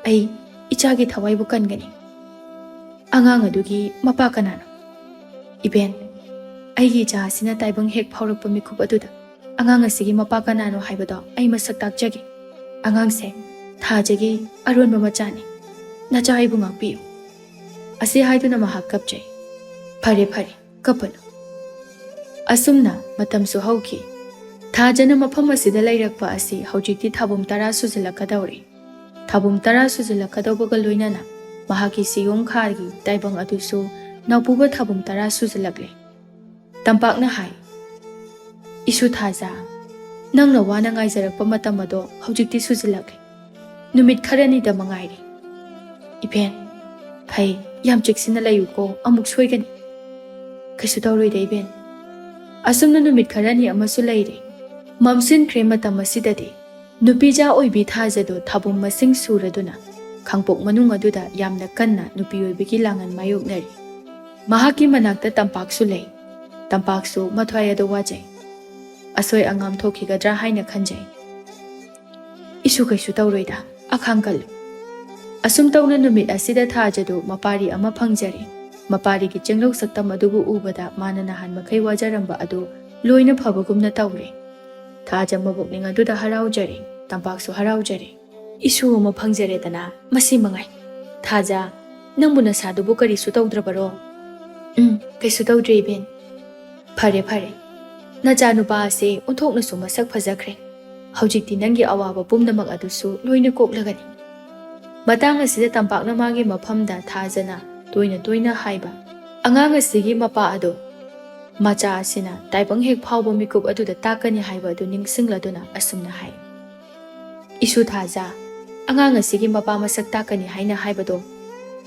ꯑꯩ ꯏꯆꯥꯒꯤ ꯊꯋꯥꯏꯕꯨ ꯀꯟꯒꯅꯤ"꯫ "ꯑꯉꯥꯡ ꯑꯗꯨꯒꯤ ꯃꯄꯥ ꯀꯅꯥꯅꯣ?" "ꯏꯕꯦꯟ, ꯑꯩꯒꯤ ꯏꯆꯥ ꯑꯁꯤꯅ ꯇꯥꯏꯕꯪ ꯍꯦꯛ ꯐꯥꯎꯔꯛꯄ ꯃꯤꯀꯨꯞ ꯑꯗꯨꯗ ꯑꯉꯥꯡ ꯑꯁꯤꯒꯤ ꯃꯄꯥ ꯀꯅꯥꯅꯣ ꯍꯥꯏꯕꯗꯣ ꯑꯩ ꯃꯁꯛ ꯇꯥꯛꯆꯒꯦ꯫ ꯑꯉꯥꯡꯁꯦ ꯊꯥꯖꯒꯤ ꯑꯔꯣꯟꯕ ꯃꯆꯥꯅꯤ꯫ ꯅꯆꯥ ꯑꯩꯕꯨ ꯉꯥꯛꯄꯤꯌꯨ"꯫ ꯑꯁꯤ ꯍꯥꯏꯗꯨꯅ ꯃꯍꯥꯛ ꯀꯞꯆꯩ꯫ "ꯐꯔꯦ, ꯐꯔꯦ, ꯀꯞꯄꯅꯨ"꯫ ꯑꯁꯨꯝꯅ ꯃꯇꯝꯁꯨ ꯍꯧꯈꯤ꯫ ꯊꯥꯖꯅ ꯃꯐꯝ ꯑꯁꯤꯗ ꯂꯩꯔꯛꯄ ꯑꯁꯤ ꯍꯧꯖꯤꯛꯇꯤ ꯊꯥꯕꯨꯝ ꯇꯔꯥ ꯁꯨꯖꯤꯜꯂꯛꯀꯗꯧꯔꯦ꯫ ꯊꯥꯕꯨꯝ ꯇꯔꯥ ꯁꯨꯖꯤꯜꯂꯛꯀꯗꯧꯕꯒ ꯂꯣꯏꯅꯅ ꯃꯍꯥꯛꯀꯤ ꯁꯤꯌꯣꯝ ꯈꯥꯒꯤ ꯇꯥꯏꯕꯪ ꯑꯗꯨꯁꯨ ꯅꯥꯎꯄꯨꯕ ꯊꯥꯕꯨꯝ ꯇꯔꯥ ꯁꯨꯖꯤꯜꯂꯛꯂꯦ꯫ ꯇꯝꯄꯥꯛꯅ ꯍꯥꯏ, "ꯏꯁꯨ ꯊꯥꯖ, ꯅꯪꯅ ꯋꯥꯅ ꯉꯥꯏꯖꯔꯛꯄ ꯃꯇꯝ ꯑꯗꯣ ꯍꯧꯖꯤꯛꯇꯤ ꯁꯨꯖꯤꯜꯂꯛꯂꯦ꯫ ꯅꯨꯃꯤꯠ ꯈꯔꯅꯤꯗ ꯃꯉꯥꯏꯔꯦ꯫ "ꯏꯕꯦꯟ, ꯐꯩ, ꯌꯥꯝ ꯆꯦꯛꯁꯤꯟꯅ ꯂꯩꯌꯨꯀꯣ, ꯑꯃꯨꯛ ꯁꯣꯏꯒꯅꯤ꯫" "ꯀꯩꯁꯨ ꯇꯧꯔꯣꯏꯗ, ꯏꯕꯦꯟ꯫" ꯑꯁꯨꯝꯅ ꯅꯨꯃꯤꯠ ꯈꯔꯅꯤ ꯑꯃꯁꯨ ꯂꯩꯔꯦ꯫ ꯃꯝꯁꯤꯟꯈ꯭ꯔꯦ꯫ ꯃꯇꯝ ꯑꯁꯤꯗꯗꯤ ꯅꯨꯄꯤꯖꯥ ꯑꯣꯏꯕꯤ ꯊꯥꯖꯗꯣ ꯊꯥꯕꯨꯝ ꯃꯁꯤꯡ ꯁꯨꯔꯗꯨꯅ ꯈꯥꯡꯄꯣꯛ ꯃꯅꯨꯡ ꯑꯗꯨꯗ ꯌꯥꯝꯅ ꯀꯟꯅ ꯅꯨꯄꯤ ꯑꯣꯏꯕꯒꯤ ꯂꯥꯡꯉꯟ ꯃꯥꯌꯣꯛꯅꯔꯤ꯫ ꯃꯍꯥꯛꯀꯤ ꯃꯅꯥꯛꯇ ꯇꯝꯄꯥꯛꯁꯨ ꯂꯩ꯫ ꯇꯝꯄꯥꯛꯁꯨ ꯃꯊ꯭ꯋꯥꯏ ꯑꯗꯨ ꯋꯥꯖꯩ꯫ "ꯑꯁꯣꯏ ꯑꯉꯥꯝ ꯊꯣꯛꯈꯤꯒꯗ꯭ꯔꯥ ꯍꯥꯏꯅ ꯈꯟꯖꯩ꯫" "ꯏꯁꯨ ꯀꯩꯁꯨ ꯇꯧꯔꯣꯏꯗ, ꯑꯈꯥꯡ ꯀꯜꯂꯨ꯫" ꯑꯁꯨꯝ ꯇꯧꯅ ꯅꯨꯃꯤꯠ ꯑꯁꯤꯗ ꯊꯥꯖꯗꯨ ꯃꯄꯥꯔꯤ ꯑꯃ ꯐꯪꯖꯔꯦ꯫ ꯃꯄꯥꯔꯤꯒꯤ ꯆꯦꯡꯂꯧ ꯁꯛꯇꯝ ꯑꯗꯨꯕꯨ ꯎꯕꯗ ꯃꯥꯅ ꯅꯍꯥꯟ ꯃꯈꯩ ꯋꯥꯖꯔꯝꯕ ꯑꯗꯨ ꯂꯣꯏꯅ ꯐꯕꯒꯨꯝꯅ ꯇꯧꯔꯦ꯫ ꯊꯥꯖ ꯃꯕꯨꯛꯅꯤꯡ ꯑꯗꯨꯗ ꯍꯔꯥꯎꯖꯔꯦ, ꯇꯝꯄꯥꯛꯁꯨ ꯍꯔꯥꯎꯖꯔꯦ꯫ "ꯏꯁꯨ ꯑꯃ ꯐꯪꯖꯔꯦꯗꯅ, ꯃꯁꯤ ꯃꯉꯥꯏ꯫ ꯊꯥꯖ, ꯅꯪꯕꯨ ꯅꯁꯥꯗꯨꯕꯨ ꯀꯔꯤꯁꯨ ꯇꯧꯗ꯭ꯔꯕꯔꯣ?" "ꯎꯝ, ꯀꯩꯁꯨ ꯇꯧꯗ꯭ꯔꯦ, ꯏꯕꯦꯟ꯫" "ꯐꯔꯦ, ꯐꯔꯦ꯫ ꯅꯆꯥꯅꯨꯄꯥ ꯑꯁꯦ ꯑꯣꯟꯊꯣꯛꯅꯁꯨ ꯃꯁꯛ ꯐꯖꯈ꯭ꯔꯦ꯫ ꯍꯧꯖꯤꯛꯇꯤ ꯅꯪꯒꯤ ꯑꯋꯥꯕ ꯄꯨꯝꯅꯃꯛ ꯑꯗꯨꯁꯨ ꯂꯣꯏꯅ ꯀꯣꯛꯂꯒꯅꯤ꯫" ꯃꯇꯥꯡ ꯑꯁꯤꯗ ꯇꯝꯄꯥꯛꯅ ꯃꯥꯒꯤ ꯃꯐꯝꯗ ꯊꯥꯖꯅ ꯇꯣꯏꯅ ꯇꯣꯏꯅ ꯍꯥꯏꯕ, "ꯑꯉꯥꯡ ꯑꯁꯤꯒꯤ ꯃꯄꯥ ꯑꯗꯣ ꯃꯆꯥ ꯑꯁꯤꯅ ꯇꯥꯏꯕꯪ ꯍꯦꯛ ꯐꯥꯎꯕ ꯃꯤꯀꯨꯞ ꯑꯗꯨꯗ ꯇꯥꯛꯀꯅꯤ ꯍꯥꯏꯕ ꯑꯗꯨ ꯅꯤꯡꯁꯤꯡꯂꯗꯨꯅ ꯑꯁꯨꯝꯅ ꯍꯥꯏ꯫" "ꯏꯁꯨ ꯊꯥꯖ, ꯑꯉꯥꯡ ꯑꯁꯤꯒꯤ ꯃꯄꯥ ꯃꯁꯛ ꯇꯥꯛꯀꯅꯤ ꯍꯥꯏꯅ ꯍꯥꯏꯕꯗꯣ,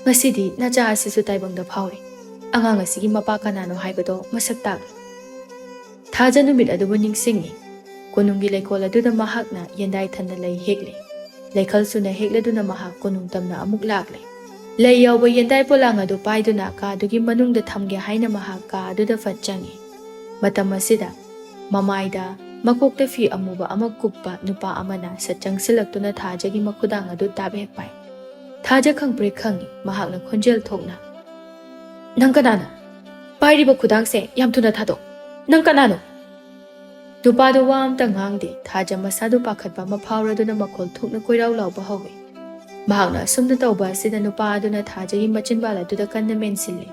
ꯉꯁꯤꯗꯤ ꯅꯆꯥ ꯑꯁꯤꯁꯨ ꯇꯥꯏꯕꯪꯗ ꯐꯥꯎꯔꯦ꯫ ꯑꯉꯥꯡ ꯑꯁꯤꯒꯤ ꯃꯄꯥ ꯀꯅꯥꯅꯣ ꯍꯥꯏꯕꯗꯣ ꯃꯁꯛ ꯇꯥꯛꯂꯨ꯫" ꯊꯥꯖ ꯅꯨꯃꯤꯠ ꯑꯗꯨꯕꯨ ꯅꯤꯡꯁꯤꯡꯉꯤ꯫ ꯀꯣꯅꯨꯡꯒꯤ ꯂꯩꯀꯣꯜ ꯑꯗꯨꯗ ꯃꯍꯥꯛꯅ ꯌꯦꯟꯗꯥꯏ ꯊꯟꯅ ꯂꯩ ꯍꯦꯛꯂꯦ꯫ ꯂꯩꯈꯜꯁꯨꯅ ꯍꯦꯛꯂꯗꯨꯅ ꯃꯍꯥꯛ ꯀꯣꯅꯨꯡ ꯇꯝꯅ ꯑꯃꯨꯛ ꯂꯥꯛꯂꯦ꯫ ꯂꯩ ꯌꯥꯎꯕ ꯌꯦꯟꯗꯥꯏ ꯄꯣꯂꯥꯡ ꯑꯗꯨ ꯄꯥꯏꯗꯨꯅ ꯀꯥꯗꯨꯒꯤ ꯃꯅꯨꯡꯗ ꯊꯝꯒꯦ ꯍꯥꯏꯅ ꯃꯍꯥꯛ ꯀꯥ ꯑꯗꯨꯗ ꯐꯠ ꯆꯪꯉꯤ꯫ ꯃꯇꯝ ꯑꯁꯤꯗ ꯃꯃꯥꯏꯗ ꯃꯀꯣꯛꯇ ꯐꯤ ꯑꯃꯨꯕ ꯑꯃ ꯀꯨꯞꯄ ꯅꯨꯄꯥ ꯑꯃꯅ ꯁꯠ ꯆꯪꯁꯤꯜꯂꯛꯇꯨꯅ ꯊꯥꯖꯒꯤ ꯃꯈꯨꯗꯥꯡ ꯑꯗꯨ ꯇꯥꯞ ꯍꯦꯛ ꯄꯥꯏ꯫ ꯊꯥꯖ ꯈꯪꯄ꯭ꯔꯦꯛ ꯈꯪꯉꯤ꯫ ꯃꯍꯥꯛꯅ ꯈꯣꯟꯖꯦꯜ ꯊꯣꯛꯅ, "ꯅꯪ ꯀꯅꯥꯅꯣ? ꯄꯥꯏꯔꯤꯕ ꯈꯨꯗꯥꯡꯁꯦ ꯌꯥꯝ ꯊꯨꯅ ꯊꯥꯗꯣꯛ꯫ ꯅꯪ ꯀꯅꯥꯅꯣ?" ꯅꯨꯄꯥꯗꯨ ꯋꯥ ꯑꯝꯇ ꯉꯥꯡꯗꯦ꯫ ꯊꯥꯖ ꯃꯁꯥꯗꯨ ꯄꯥꯈꯠꯄ ꯑꯃ ꯐꯥꯎꯔꯗꯨꯅ ꯃꯈꯣꯜ ꯊꯣꯛꯅ ꯀꯣꯏꯔꯥꯎ ꯂꯥꯎꯕ ꯍꯧꯏ꯫ ꯃꯍꯥꯛꯅ ꯑꯁꯨꯝꯅ ꯇꯧꯕ ꯑꯁꯤꯗ ꯅꯨꯄꯥ ꯑꯗꯨꯅ ꯊꯥꯖꯒꯤ ꯃꯆꯤꯟꯕꯥꯜ ꯑꯗꯨꯗ ꯀꯟꯅ ꯃꯦꯟꯁꯤꯜꯂꯤ꯫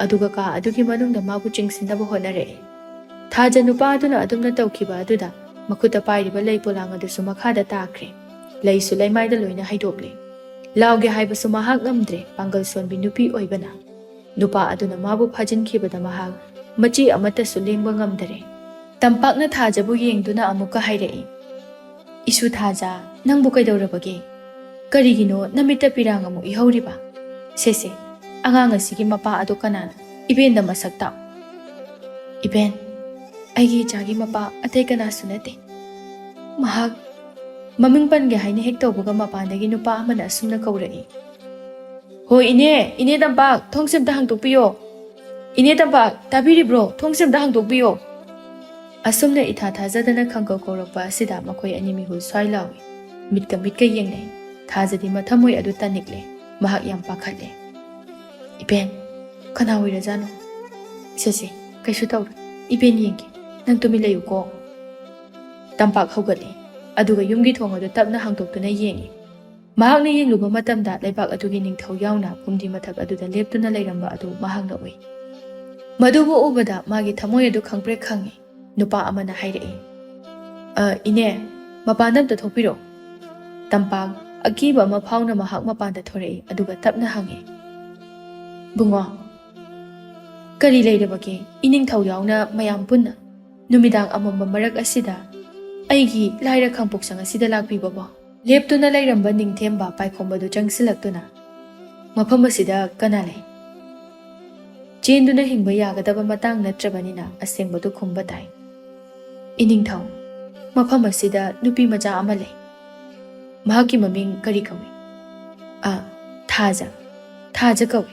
ꯑꯗꯨꯒ ꯀꯥ ꯑꯗꯨꯒꯤ ꯃꯅꯨꯡꯗ ꯃꯥꯕꯨ ꯆꯤꯡꯁꯤꯟꯅꯕ ꯍꯣꯠꯅꯔꯛꯏ꯫ ꯊꯥꯖ ꯅꯨꯄꯥ ꯑꯗꯨꯅ ꯑꯗꯨꯝꯅ ꯇꯧꯈꯤꯕ ꯑꯗꯨꯗ ꯃꯈꯨꯠꯇ ꯄꯥꯏꯔꯤꯕ ꯂꯩ ꯄꯣꯂꯥꯡ ꯑꯗꯨꯁꯨ ꯃꯈꯥꯗ ꯇꯥꯈ꯭ꯔꯦ꯫ ꯂꯩꯁꯨ ꯂꯩꯃꯥꯏꯗ ꯂꯣꯏꯅ ꯍꯩꯗꯣꯛꯂꯦ꯫ ꯂꯥꯎꯒꯦ ꯍꯥꯏꯕꯁꯨ ꯃꯍꯥꯛ ꯉꯝꯗ꯭ꯔꯦ, ꯄꯥꯡꯒꯜ ꯁꯣꯟꯕꯤ ꯅꯨꯄꯤ ꯑꯣꯏꯕꯅ꯫ ꯅꯨꯄꯥ ꯑꯗꯨꯅ ꯃꯥꯕꯨ ꯐꯥꯖꯤꯟꯈꯤꯕꯗ ꯃꯍꯥꯛ ꯃꯆꯤ ꯑꯃꯠꯇꯁꯨ ꯂꯦꯡꯕ ꯉꯝꯗꯔꯦ꯫ ꯇꯝꯄꯥꯛꯅ ꯊꯥꯖꯕꯨ ꯌꯦꯡꯗꯨꯅ ꯑꯃꯨꯛꯀ ꯍꯥꯏꯔꯛꯏ, "ꯏꯁꯨ ꯊꯥꯖ, ꯅꯪꯕꯨ ꯀꯩꯗꯧꯔꯕꯒꯦ? ꯀꯔꯤꯒꯤꯅꯣ ꯅꯃꯤꯠꯇ ꯄꯤꯔꯥꯡ ꯑꯃꯨꯛ ꯏꯍꯧꯔꯤꯕ? ꯁꯦꯁꯦ, ꯑꯉꯥꯡ ꯑꯁꯤꯒꯤ ꯃꯄꯥ ꯑꯗꯨ ꯀꯅꯥꯅꯣ? ꯏꯕꯦꯟꯗ ꯃꯁꯛ ꯇꯥꯛꯎ꯫" "ꯏꯕꯦꯟ, ꯑꯩꯒꯤ ꯏꯆꯥꯒꯤ ꯃꯄꯥ ꯑꯇꯩ ꯀꯅꯥꯁꯨ ꯅꯠꯇꯦ꯫ ꯃꯍꯥꯛ ꯃꯃꯤꯡ ꯄꯟꯒꯦ ꯍꯥꯏꯅ ꯍꯦꯛ ꯇꯧꯕꯒ ꯃꯄꯥꯟꯗꯒꯤ ꯅꯨꯄꯥ ꯑꯃꯅ ꯑꯁꯨꯝꯅ ꯀꯧꯔꯛꯏ, 'ꯍꯣꯏ ꯏꯅꯦ, ꯏꯅꯦ ꯇꯝꯄꯥꯛ, ꯊꯣꯡꯁꯦ ꯑꯝꯇ ꯍꯥꯡꯗꯣꯛꯄꯤꯌꯣ꯫ ꯏꯅꯦ ꯇꯝꯄꯥꯛ, ꯇꯥꯕꯤꯔꯤꯕ꯭ꯔꯣ? ꯊꯣꯡꯁꯦ ꯑꯝꯇ ꯍꯥꯡꯗꯣꯛꯄꯤꯌꯣ.'" ꯑꯁꯨꯝꯅ ꯏꯊꯥ ꯊꯥꯖꯗꯅ ꯈꯪꯀꯧ ꯀꯧꯔꯛꯄ ꯑꯁꯤꯗ ꯃꯈꯣꯏ ꯑꯅꯤ ꯃꯤꯍꯨꯜ ꯁ꯭ꯋꯥꯏ ꯂꯥꯎꯏ꯫ ꯃꯤꯠꯀ ꯃꯤꯠꯀ ꯌꯦꯡꯅꯩ꯫ ꯊꯥꯖꯗꯤ ꯃꯊꯃꯣꯏ ꯑꯗꯨ ꯇꯥꯅꯤꯡꯂꯦ꯫ ꯃꯍꯥꯛ ꯌꯥꯝ ꯄꯥꯈꯠꯂꯦ꯫ "ꯏꯕꯦꯟ, ꯀꯅꯥ ꯑꯣꯏꯔꯖꯥꯠꯅꯣ? ꯁꯦꯁꯦ, ꯀꯩꯁꯨ ꯇꯧꯔꯣꯏ꯫ ꯏꯕꯦꯟ ꯌꯦꯡꯒꯦ꯫ ꯅꯪ ꯇꯨꯃꯤꯟ ꯂꯩꯌꯨꯀꯣ꯫" ꯇꯝꯄꯥꯛ ꯍꯧꯒꯠꯂꯦ꯫ ꯑꯗꯨꯒ ꯌꯨꯝꯒꯤ ꯊꯣꯡ ꯑꯗꯨ ꯇꯞꯅ ꯍꯥꯡꯗꯣꯛꯇꯨꯅ ꯌꯦꯡꯉꯤ꯫ ꯃꯍꯥꯛꯅ ꯌꯦꯡꯂꯨꯕ ꯃꯇꯝꯗ ꯂꯩꯕꯥꯛ ꯑꯗꯨꯒꯤ ꯅꯤꯡꯊꯧ ꯌꯥꯎꯅ ꯐꯨꯝꯗꯤ ꯃꯊꯛ ꯑꯗꯨꯗ ꯂꯦꯞꯇꯨꯅ ꯂꯩꯔꯝꯕ ꯑꯗꯨ ꯃꯍꯥꯛꯅ ꯎꯏ꯫ ꯃꯗꯨꯕꯨ ꯎꯕꯗ ꯃꯥꯒꯤ ꯊꯃꯣꯏ ꯑꯗꯨ ꯈꯪꯄ꯭ꯔꯦꯛ ꯈꯪꯉꯤ꯫ ꯅꯨꯄꯥ ꯑꯃꯅ ꯍꯥꯏꯔꯛꯏ, "ꯑ, ꯏꯅꯦ, ꯃꯄꯥꯟꯗ ꯑꯝꯇ ꯊꯣꯛꯄꯤꯔꯛꯑꯣ꯫" ꯇꯝꯄꯥꯛ ꯑꯀꯤꯕ ꯑꯃ ꯐꯥꯎꯅ ꯃꯍꯥꯛ ꯃꯄꯥꯟꯗ ꯊꯣꯔꯛꯏ, ꯑꯗꯨꯒ ꯇꯞꯅ ꯍꯪꯉꯤ, "ꯕꯨꯡꯉꯣ, ꯀꯔꯤ ꯂꯩꯔꯕꯒꯦ? ꯏꯅꯤꯡꯊꯧ ꯌꯥꯎꯅ ꯃꯌꯥꯝ ꯄꯨꯟꯅ ꯅꯨꯃꯤꯗꯥꯡ ꯑꯃꯝꯕ ꯃꯔꯛ ꯑꯁꯤꯗ ꯑꯩꯒꯤ ꯂꯥꯏꯔ ꯈꯥꯡꯄꯣꯛꯁꯪ ꯑꯁꯤꯗ ꯂꯥꯛꯄꯤꯕꯕꯣ?" ꯂꯦꯞꯇꯨꯅ ꯂꯩꯔꯝꯕ ꯅꯤꯡꯊꯦꯝꯕ ꯄꯥꯏꯈꯣꯝꯕꯗꯨ ꯆꯪꯁꯤꯜꯂꯛꯇꯨꯅ, "ꯃꯐꯝ ꯑꯁꯤꯗ ꯀꯅꯥ ꯂꯩ?" ꯆꯦꯟꯗꯨꯅ ꯍꯤꯡꯕ ꯌꯥꯒꯗꯕ ꯃꯇꯥꯡ ꯅꯠꯇ꯭ꯔꯕꯅꯤꯅ ꯑꯁꯦꯡꯕꯗꯨ ꯈꯨꯝꯕ ꯇꯥꯏ꯫ "ꯏꯅꯤꯡꯊꯧ, ꯃꯐꯝ ꯑꯁꯤꯗ ꯅꯨꯄꯤ ꯃꯆꯥ ꯑꯃ ꯂꯩ꯫ ꯃꯍꯥꯛꯀꯤ ꯃꯃꯤꯡ ꯀꯔꯤ ꯀꯧꯏ?" "ꯑ, ꯊꯥꯖ, ꯊꯥꯖ ꯀꯧꯏ꯫"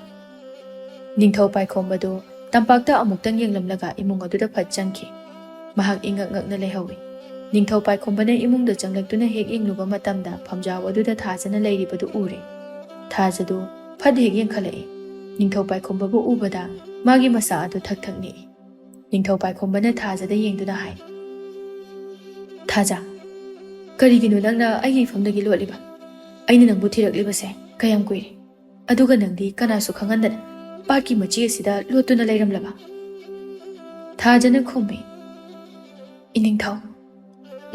ꯅꯤꯡꯊꯧ ꯄꯥꯏꯈꯣꯝꯕꯗꯨ ꯇꯝꯄꯥꯛꯇ ꯑꯃꯨꯛꯇꯪ ꯌꯦꯡꯂꯝꯂꯒ ꯏꯃꯨꯡ ꯑꯗꯨꯗ ꯐꯠ ꯆꯪꯈꯤ꯫ ꯃꯍꯥꯛ ꯏꯉꯛ ꯉꯛꯅ ꯂꯩꯍꯧꯏ꯫ ꯅꯤꯡꯊꯧ ꯄꯥꯏꯈꯣꯝꯕꯅ ꯏꯃꯨꯡꯗ ꯆꯪꯂꯛꯇꯨꯅ ꯍꯦꯛ ꯌꯦꯡꯂꯨꯕ ꯃꯇꯝꯗ ꯐꯝꯖꯥꯎ ꯑꯗꯨꯗ ꯊꯥꯖꯅ ꯂꯩꯔꯤꯕꯗꯨ ꯎꯔꯦ꯫ ꯊꯥꯖꯗꯨ ꯐꯠ ꯍꯦꯛ ꯌꯦꯡꯈꯠꯂꯛꯏ꯫ ꯅꯤꯡꯊꯧ ꯄꯥꯏꯈꯣꯝꯕꯕꯨ ꯎꯕꯗ ꯃꯥꯒꯤ ꯃꯁꯥ ꯑꯗꯨ ꯊꯛ ꯊꯛ ꯅꯤꯛꯏ꯫ ꯅꯤꯡꯊꯧ ꯄꯥꯏꯈꯣꯝꯕꯅ ꯊꯥꯖꯗ ꯌꯦꯡꯗꯨꯅ ꯍꯥꯏ, "ꯊꯥꯖ, ꯀꯔꯤꯒꯤꯅꯣ ꯅꯪꯅ ꯑꯩꯒꯤ ꯏꯐꯝꯗꯒꯤ ꯂꯣꯠꯂꯤꯕ? ꯑꯩꯅ ꯅꯪꯕꯨ ꯊꯤꯔꯛꯂꯤꯕꯁꯦ ꯀꯌꯥꯝ ꯀꯨꯏꯔꯦ? ꯑꯗꯨꯒ ꯅꯪꯗꯤ ꯀꯅꯥꯁꯨ ꯈꯪꯍꯟꯗꯅ ꯄꯥꯠꯀꯤ ꯃꯆꯤ ꯑꯁꯤꯗ ꯂꯣꯠꯇꯨꯅ ꯂꯩꯔꯝꯂꯕ?" ꯊꯥꯖꯅ ꯈꯨꯝꯃꯤ, "ꯏꯅꯤꯡꯊꯧ,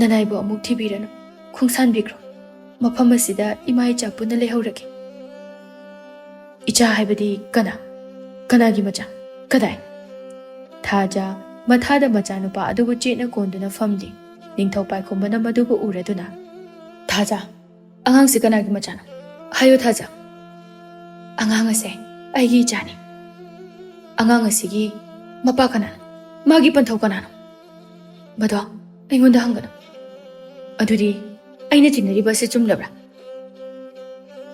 ꯅꯅꯥꯏꯕꯨ ꯑꯃꯨꯛ ꯊꯤꯕꯤꯔꯅꯨ, ꯈꯣꯡꯁꯥꯟꯕꯤꯈ꯭ꯔꯣ꯫ ꯃꯐꯝ ꯑꯁꯤꯗ ꯏꯃꯥ ꯏꯆꯥ ꯄꯨꯟꯅ ꯂꯩꯍꯧꯔꯒꯦ꯫" "ꯏꯆꯥ ꯍꯥꯏꯕꯗꯤ ꯀꯅꯥ? ꯀꯅꯥꯒꯤ ꯃꯆꯥ? ꯀꯗꯥꯏ?" ꯊꯥꯖ ꯃꯊꯥꯗ ꯃꯆꯥꯅꯨꯄꯥ ꯑꯗꯨꯕꯨ ꯆꯦꯠꯅ ꯀꯣꯟꯗꯨꯅ ꯐꯝꯂꯤ꯫ ꯅꯤꯡꯊꯧ ꯄꯥꯏꯈꯣꯝꯕꯅ ꯃꯗꯨꯕꯨ ꯎꯔꯗꯨꯅ, "ꯊꯥꯖ, ꯑꯉꯥꯡꯁꯤ ꯀꯅꯥꯒꯤ ꯃꯆꯥꯅꯣ? ꯍꯥꯏꯌꯨ ꯊꯥꯖ꯫ ꯑꯉꯥꯡ ꯑꯁꯦ ꯑꯩꯒꯤ ꯏꯆꯥꯅꯤ꯫ ꯑꯉꯥꯡ ꯑꯁꯤꯒꯤ ꯃꯄꯥ ꯀꯅꯥꯅꯣ? ꯃꯥꯒꯤ ꯄꯟꯊꯧ ꯀꯅꯥꯅꯣ? ꯃꯗꯣ ꯑꯩꯉꯣꯟꯗ ꯍꯪꯒꯅꯨ꯫ ꯑꯗꯨꯗꯤ ꯑꯩꯅ ꯆꯤꯡꯅꯔꯤꯕ ꯑꯁꯤ ꯆꯨꯝꯂꯕ꯭ꯔꯥ?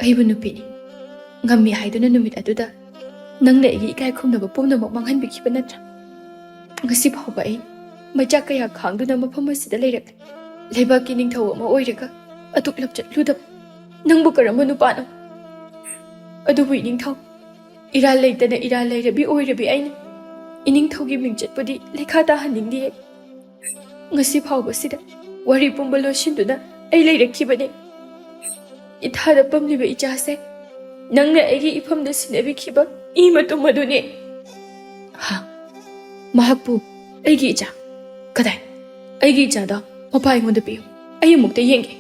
ꯑꯩꯕꯨ ꯅꯨꯄꯤꯅꯤ ꯉꯝꯃꯤ ꯍꯥꯏꯗꯨꯅ ꯅꯨꯃꯤꯠ ꯑꯗꯨꯗ ꯅꯪꯅ ꯑꯩꯒꯤ ꯏꯀꯥꯏ ꯈꯨꯝꯅꯕ ꯄꯨꯝꯅꯃꯛ ꯃꯥꯡꯍꯟꯕꯤꯈꯤꯕ ꯅꯠꯇ꯭ꯔꯥ? ꯉꯁꯤ ꯐꯥꯎꯕ ꯑꯩ ꯃꯩꯆꯥꯛ ꯀꯌꯥ ꯈꯥꯡꯗꯨꯅ ꯃꯐꯝ ꯑꯁꯤꯗ ꯂꯩꯔꯛꯂꯤ꯫ ꯂꯩꯕꯥꯛꯀꯤ ꯅꯤꯡꯊꯧ ꯑꯃ ꯑꯣꯏꯔꯒ ꯑꯗꯨꯛ ꯂꯝꯆꯠꯂꯨꯗꯕ ꯅꯪꯕꯨ ꯀꯔꯝꯕ ꯅꯨꯄꯥꯅꯣ? ꯑꯗꯨꯕꯨ ꯏꯅꯤꯡꯊꯧ, ꯏꯔꯥꯜ ꯂꯩꯇꯅ ꯏꯔꯥꯜ ꯂꯩꯔꯕꯤ ꯑꯣꯏꯔꯕꯤ ꯑꯩꯅ ꯏꯅꯤꯡꯊꯧꯒꯤ ꯃꯤꯡꯆꯠꯄꯨꯗꯤ ꯂꯩꯈꯥ ꯇꯥꯍꯟꯅꯤꯡꯗꯦ꯫ ꯉꯁꯤ ꯐꯥꯎꯕꯁꯤꯗ ꯋꯥꯔꯤ ꯄꯨꯝꯕ ꯂꯣꯏꯁꯤꯟꯗꯨꯅ ꯑꯩ ꯂꯩꯔꯛꯈꯤꯕꯅꯤ꯫ ꯏꯊꯥꯗ ꯄꯝꯂꯤꯕ ꯏꯆꯥꯁꯦ ꯅꯪꯅ ꯑꯩꯒꯤ ꯏꯐꯝꯗ ꯁꯤꯟꯅꯕꯤꯈꯤꯕ ꯏ ꯃꯇꯨꯝ ꯑꯗꯨꯅꯤ꯫ ꯍꯥ? ꯃꯍꯥꯛꯄꯨ ꯑꯩꯒꯤ ꯏꯆꯥ? ꯀꯗꯥꯏ? ꯑꯩꯒꯤ ꯏꯆꯥꯗꯣ ꯃꯄꯥ ꯑꯩꯉꯣꯟꯗ ꯄꯤꯌꯨ꯫ ꯑꯩ ꯑꯃꯨꯛꯇ ꯌꯦꯡꯒꯦ꯫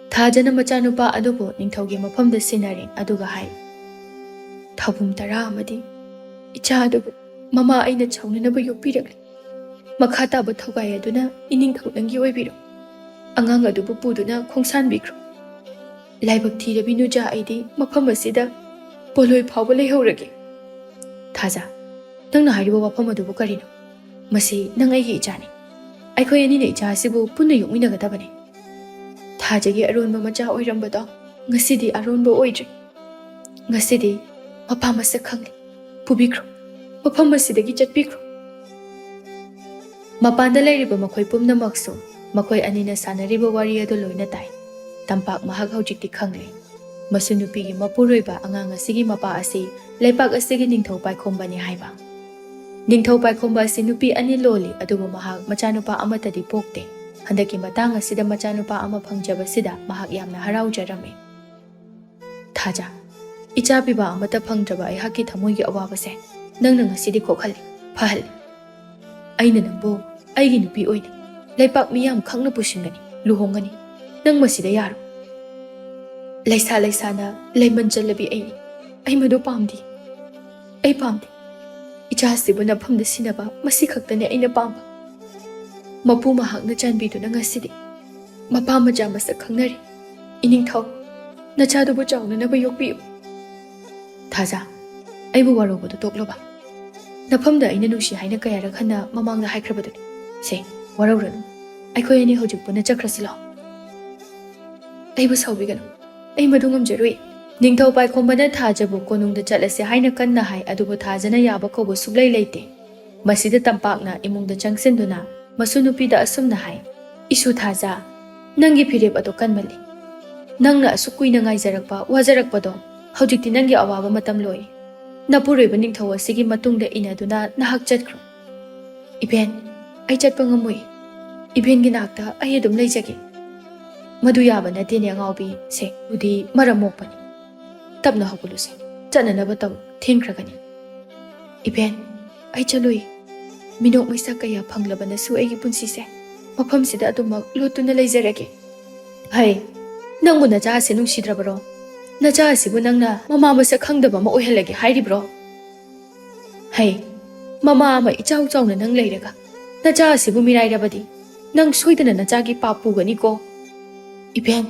ꯊꯥꯖꯅ ꯃꯆꯥꯅꯨꯄꯥ ꯑꯗꯨꯕꯨ ꯅꯤꯡꯊꯧꯒꯤ ꯃꯐꯝꯗ ꯁꯤꯟꯅꯔꯦ, ꯑꯗꯨꯒ ꯍꯥꯏ, "ꯊꯧꯕꯨꯝ ꯇꯔꯥ ꯑꯃꯗꯤ ꯏꯆꯥ ꯑꯗꯨꯕꯨ ꯃꯃꯥ ꯑꯩꯅ ꯁꯥꯎꯅꯅꯕ ꯌꯣꯛꯄꯤꯔꯛꯂꯤ꯫ ꯃꯈꯥ ꯇꯥꯕ ꯊꯧꯒꯥꯏ ꯑꯗꯨꯅ ꯏꯅꯤꯡꯊꯧ ꯅꯪꯒꯤ ꯑꯣꯏꯕꯤꯔꯣ꯫ ꯑꯉꯥꯡ ꯑꯗꯨꯕꯨ ꯄꯨꯗꯨꯅ ꯈꯣꯡꯁꯥꯟꯕꯤꯈ꯭ꯔꯣ꯫ ꯂꯥꯏꯕꯛ ꯊꯤꯔꯕꯤ ꯅꯨꯖꯥ ꯑꯩꯗꯤ ꯃꯐꯝ ꯑꯁꯤꯗ ꯄꯣꯂꯣꯏ ꯐꯥꯎꯕ ꯂꯩꯍꯧꯔꯒꯦ꯫" "ꯊꯥꯖ, ꯅꯪꯅ ꯍꯥꯏꯔꯤꯕ ꯋꯥꯐꯝ ꯑꯗꯨꯕꯨ ꯀꯔꯤꯅꯣ? ꯃꯁꯤ ꯅꯪ ꯑꯩꯒꯤ ꯏꯆꯥꯅꯤ꯫ ꯑꯩꯈꯣꯏ ꯑꯅꯤꯅ ꯏꯆꯥ ꯑꯁꯤꯕꯨ ꯄꯨꯟꯅ ꯌꯣꯛꯃꯤꯟꯅꯒꯗꯕꯅꯤ꯫ ꯊꯥꯖꯒꯤ ꯑꯔꯣꯟꯕ ꯃꯆꯥ ꯑꯣꯏꯔꯝꯕꯗꯣ ꯉꯁꯤꯗꯤ ꯑꯔꯣꯟꯕ ꯑꯣꯏꯗ꯭ꯔꯦ꯫ ꯉꯁꯤꯗꯤ ꯃꯄꯥ ꯃꯁꯛ ꯈꯪꯂꯦ꯫ ꯄꯨꯕꯤꯈ꯭ꯔꯣ꯫ ꯃꯐꯝ ꯑꯁꯤꯗꯒꯤ ꯆꯠꯄꯤꯈ꯭ꯔꯣ꯫" ꯃꯄꯥꯟꯗ ꯂꯩꯔꯤꯕ ꯃꯈꯣꯏ ꯄꯨꯝꯅꯃꯛꯁꯨ ꯃꯈꯣꯏ ꯑꯅꯤꯅ ꯁꯥꯟꯅꯔꯤꯕ ꯋꯥꯔꯤ ꯑꯗꯨ ꯂꯣꯏꯅ ꯇꯥꯏ꯫ ꯇꯝꯄꯥꯛ ꯃꯍꯥꯛ ꯍꯧꯖꯤꯛꯇꯤ ꯈꯪꯂꯦ꯫ ꯃꯁꯨ ꯅꯨꯄꯤꯒꯤ ꯃꯄꯨꯔꯣꯏꯕ ꯑꯉꯥꯡ ꯑꯁꯤꯒꯤ ꯃꯄꯥ ꯑꯁꯤ ꯂꯩꯄꯥꯛ ꯑꯁꯤꯒꯤ ꯅꯤꯡꯊꯧ ꯄꯥꯏꯈꯣꯝꯕꯅꯤ ꯍꯥꯏꯕ꯫ ꯅꯤꯡꯊꯧ ꯄꯥꯏꯈꯣꯝꯕ ꯑꯁꯤ ꯅꯨꯄꯤ ꯑꯅꯤ ꯂꯣꯜꯂꯤ, ꯑꯗꯨꯕꯨ ꯃꯍꯥꯛ ꯃꯆꯥꯅꯨꯄꯥ ꯑꯃꯠꯇꯗꯤ ꯄꯣꯛꯇꯦ꯫ ꯍꯟꯗꯛꯀꯤ ꯃꯇꯥꯡ ꯑꯁꯤꯗ ꯃꯆꯥꯅꯨꯄꯥ ꯑꯃ ꯐꯪꯖꯕꯁꯤꯗ ꯃꯍꯥꯛ ꯌꯥꯝꯅ ꯍꯔꯥꯎꯖꯔꯝꯃꯤ꯫ "ꯊꯥꯖ, ꯏꯆꯥ ꯄꯤꯕ ꯑꯃꯠꯇ ꯐꯪꯗ꯭ꯔꯕ ꯑꯩꯍꯥꯛꯀꯤ ꯊꯃꯣꯏꯒꯤ ꯑꯋꯥꯕꯁꯦ ꯅꯪꯅ ꯉꯁꯤꯗꯤ ꯀꯣꯛꯍꯜꯂꯤ, ꯐꯍꯜꯂꯤ꯫ ꯑꯩꯅ ꯅꯪꯕꯨ ꯑꯩꯒꯤ ꯅꯨꯄꯤ ꯑꯣꯏꯅ ꯂꯩꯄꯥꯛ ꯃꯤꯌꯥꯝ ꯈꯪꯅ ꯄꯨꯁꯤꯟꯒꯅꯤ, ꯂꯨꯍꯣꯡꯒꯅꯤ꯫ ꯅꯪ ꯃꯁꯤꯗ ꯌꯥꯔꯣ꯫ ꯂꯩꯁꯥ ꯂꯩꯁꯥꯅ ꯂꯩꯃꯟ ꯆꯜꯂꯕꯤ ꯑꯩꯅꯤ꯫ ꯑꯩ ꯃꯗꯨ ꯄꯥꯝꯗꯦ꯫ ꯑꯩ ꯄꯥꯝꯗꯦ꯫ ꯏꯆꯥꯁꯤꯕꯨ ꯅꯐꯝꯗ ꯁꯤꯟꯅꯕ, ꯃꯁꯤ ꯈꯛꯇꯅꯤ ꯑꯩꯅ ꯄꯥꯝꯕ꯫" ꯃꯄꯨ ꯃꯍꯥꯛꯅ ꯆꯥꯟꯕꯤꯗꯨꯅ ꯉꯁꯤꯗꯤ ꯃꯄꯥ ꯃꯆꯥ ꯃꯁꯛ ꯈꯪꯅꯔꯦ꯫ ꯏꯅꯤꯡꯊꯧ, ꯅꯆꯥꯗꯨꯕꯨ ꯆꯥꯎꯅꯅꯕ ꯌꯣꯛꯄꯤꯌꯨ꯫ ꯊꯥꯖ, ꯑꯩꯕꯨ ꯋꯥꯔꯧꯕꯗꯨ ꯇꯣꯛꯂꯣꯕ꯫ ꯅꯐꯝꯗ ꯑꯩꯅ ꯅꯨꯡꯁꯤ ꯍꯥꯏꯅ ꯀꯌꯥꯔꯛ ꯍꯟꯅ ꯃꯃꯥꯡꯗ ꯍꯥꯏꯈ꯭ꯔꯕꯗꯨꯅꯤ꯫ ꯁꯦ, ꯋꯥꯔꯧꯔꯅꯨ꯫ ꯑꯩꯈꯣꯏ ꯑꯅꯤ ꯍꯧꯖꯤꯛ ꯄꯨꯟꯅ ꯆꯠꯈ꯭ꯔꯁꯤ ꯂꯥꯎ꯫ ꯑꯩꯕꯨ ꯁꯥꯎꯕꯤꯒꯅꯨ꯫ ꯑꯩ ꯃꯗꯨ ꯉꯝꯖꯔꯣꯏ꯫ ꯅꯤꯡꯊꯧ ꯄꯥꯏꯈꯣꯝꯕꯅ ꯊꯥꯖꯕꯨ ꯀꯣꯅꯨꯡꯗ ꯆꯠꯂꯁꯦ ꯍꯥꯏꯅ ꯀꯟꯅ ꯍꯥꯏ, ꯑꯗꯨꯕꯨ ꯊꯥꯖꯅ ꯌꯥꯕ ꯀꯧꯕ ꯁꯨꯛꯂꯩ ꯂꯩꯇꯦ꯫ ꯃꯁꯤꯗ ꯇꯝꯄꯥꯛꯅ ꯏꯃꯨꯡꯗ ꯆꯪꯁꯤꯟꯗꯨꯅ ꯃꯁꯨ ꯅꯨꯄꯤꯗ ꯑꯁꯨꯝꯅ ꯍꯥꯏ, "ꯏꯁꯨ ꯊꯥꯖ, ꯅꯪꯒꯤ ꯐꯤꯔꯦꯞ ꯑꯗꯨ ꯀꯟꯃꯜꯂꯤ꯫ ꯅꯪꯅ ꯑꯁꯨꯛ ꯀꯨꯏꯅ ꯉꯥꯏꯖꯔꯛꯄ, ꯋꯥꯖꯔꯛꯄꯗꯣ ꯍꯧꯖꯤꯛꯇꯤ ꯅꯪꯒꯤ ꯑꯋꯥꯕ ꯃꯇꯝ ꯂꯣꯏ꯫ ꯅꯄꯨꯔꯣꯏꯕ ꯅꯤꯡꯊꯧ ꯑꯁꯤꯒꯤ ꯃꯇꯨꯡꯗ ꯏꯟꯅꯗꯨꯅ ꯅꯍꯥꯛ ꯆꯠꯈ꯭ꯔꯣ꯫" "ꯏꯕꯦꯟ, ꯑꯩ ꯆꯠꯄ ꯉꯝꯃꯣꯏ꯫ ꯏꯕꯦꯟꯒꯤ ꯅꯥꯛꯇ ꯑꯩ ꯑꯗꯨꯝ ꯂꯩꯖꯒꯦ꯫" "ꯃꯗꯨ ꯌꯥꯕ ꯅꯠꯇꯦꯅꯦ ꯑꯉꯥꯎꯕꯤ꯫ ꯁꯦ, ꯑꯗꯨꯗꯤ ꯃꯔꯝ ꯃꯣꯛꯄꯅꯤ꯫ ꯇꯞꯅ ꯍꯧꯒꯠꯂꯨꯁꯦ꯫ ꯆꯠꯅꯅꯕ ꯇꯧ꯫ ꯊꯦꯡꯈ꯭ꯔꯒꯅꯤ꯫" "ꯏꯕꯦꯟ, ꯑꯩ ꯆꯠꯂꯨꯏ꯫ ꯃꯤꯅꯣꯛ ꯃꯩꯁꯥ ꯀꯌꯥ ꯐꯪꯂꯕꯅꯁꯨ ꯑꯩꯒꯤ ꯄꯨꯟꯁꯤꯁꯦ ꯃꯐꯝꯁꯤꯗ ꯑꯗꯨꯃꯛ ꯂꯣꯠꯇꯨꯅ ꯂꯩꯖꯔꯒꯦ꯫" "ꯍꯩ, ꯅꯪꯕꯨ ꯅꯆꯥ ꯑꯁꯤ ꯅꯨꯡꯁꯤꯗ꯭ꯔꯕꯔꯣ? ꯅꯆꯥ ꯑꯁꯤꯕꯨ ꯅꯪꯅ ꯃꯃꯥ ꯃꯁꯛ ꯈꯪꯗꯕ ꯑꯃ ꯑꯣꯏꯍꯜꯂꯒꯦ ꯍꯥꯏꯔꯤꯕ꯭ꯔꯣ?" "ꯍꯩ, ꯃꯃꯥ ꯑꯃ ꯏꯆꯥꯎ ꯆꯥꯎꯅ ꯅꯪ ꯂꯩꯔꯒ ꯅꯆꯥ ꯑꯁꯤꯕꯨ ꯃꯤꯔꯥꯏꯔꯕꯗꯤ ꯅꯪ ꯁꯣꯏꯗꯅ ꯅꯆꯥꯒꯤ ꯄꯥꯞ ꯄꯨꯒꯅꯤꯀꯣ꯫" "ꯏꯕꯦꯟ!"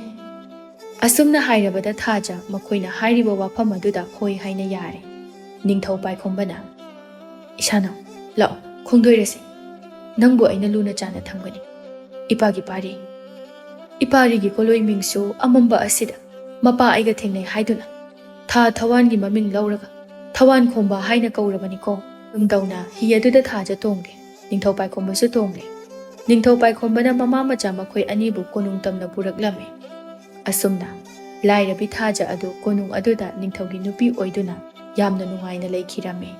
ꯑꯁꯨꯝꯅ ꯍꯥꯏꯔꯕꯗ ꯊꯥꯖ ꯃꯈꯣꯏꯅ ꯍꯥꯏꯔꯤꯕ ꯋꯥꯐꯝ ꯑꯗꯨꯗ ꯍꯣꯏ ꯍꯥꯏꯅ ꯌꯥꯔꯦ꯫ ꯅꯤꯡꯊꯧ ꯄꯥꯏꯈꯣꯝꯕꯅ, "ꯏꯁꯥꯅꯧ, ꯂꯥꯛꯑꯣ, ꯈꯣꯡꯗꯣꯏꯔꯁꯤ꯫ ꯅꯪꯕꯨ ꯑꯩꯅ ꯂꯨꯅ ꯆꯥꯟꯅ ꯊꯝꯒꯅꯤ꯫ ꯏꯄꯥꯒꯤ ꯄꯥꯔꯤ, ꯏꯄꯥꯔꯤꯒꯤ ꯀꯣꯂꯣꯏ ꯃꯤꯡꯁꯨ ꯑꯃꯝꯕ ꯑꯁꯤꯗ ꯃꯄꯥ ꯑꯩꯒ ꯊꯦꯡꯅꯩ ꯍꯥꯏꯗꯨꯅ ꯊꯥ ꯊꯋꯥꯟꯒꯤ ꯃꯃꯤꯡ ꯂꯧꯔꯒ ꯊꯋꯥꯟ ꯈꯣꯝꯕ ꯍꯥꯏꯅ ꯀꯧꯔꯕꯅꯤꯀꯣ꯫" ꯑꯗꯨꯝ ꯇꯧꯅ ꯍꯤ ꯑꯗꯨꯗ ꯊꯥꯖ ꯇꯣꯡꯂꯦ꯫ ꯅꯤꯡꯊꯧ ꯄꯥꯏꯈꯣꯝꯕꯁꯨ ꯇꯣꯡꯂꯦ꯫ ꯅꯤꯡꯊꯧ ꯄꯥꯏꯈꯣꯝꯕꯅ ꯃꯃꯥ ꯃꯆꯥ ꯃꯈꯣꯏ ꯑꯅꯤꯕꯨ ꯀꯣꯅꯨꯡ ꯇꯝꯅ ꯄꯨꯔꯛꯂꯝꯃꯤ꯫ ꯑꯁꯨꯝꯅ ꯂꯥꯏꯔꯕꯤ ꯊꯥꯖ ꯑꯗꯨ ꯀꯣꯅꯨꯡ ꯑꯗꯨꯗ ꯅꯤꯡꯊꯧꯒꯤ ꯅꯨꯄꯤ ꯑꯣꯏꯗꯨꯅ ꯌꯥꯝꯅ ꯅꯨꯡꯉꯥꯏꯅ ꯂꯩꯈꯤꯔꯝꯃꯤ꯫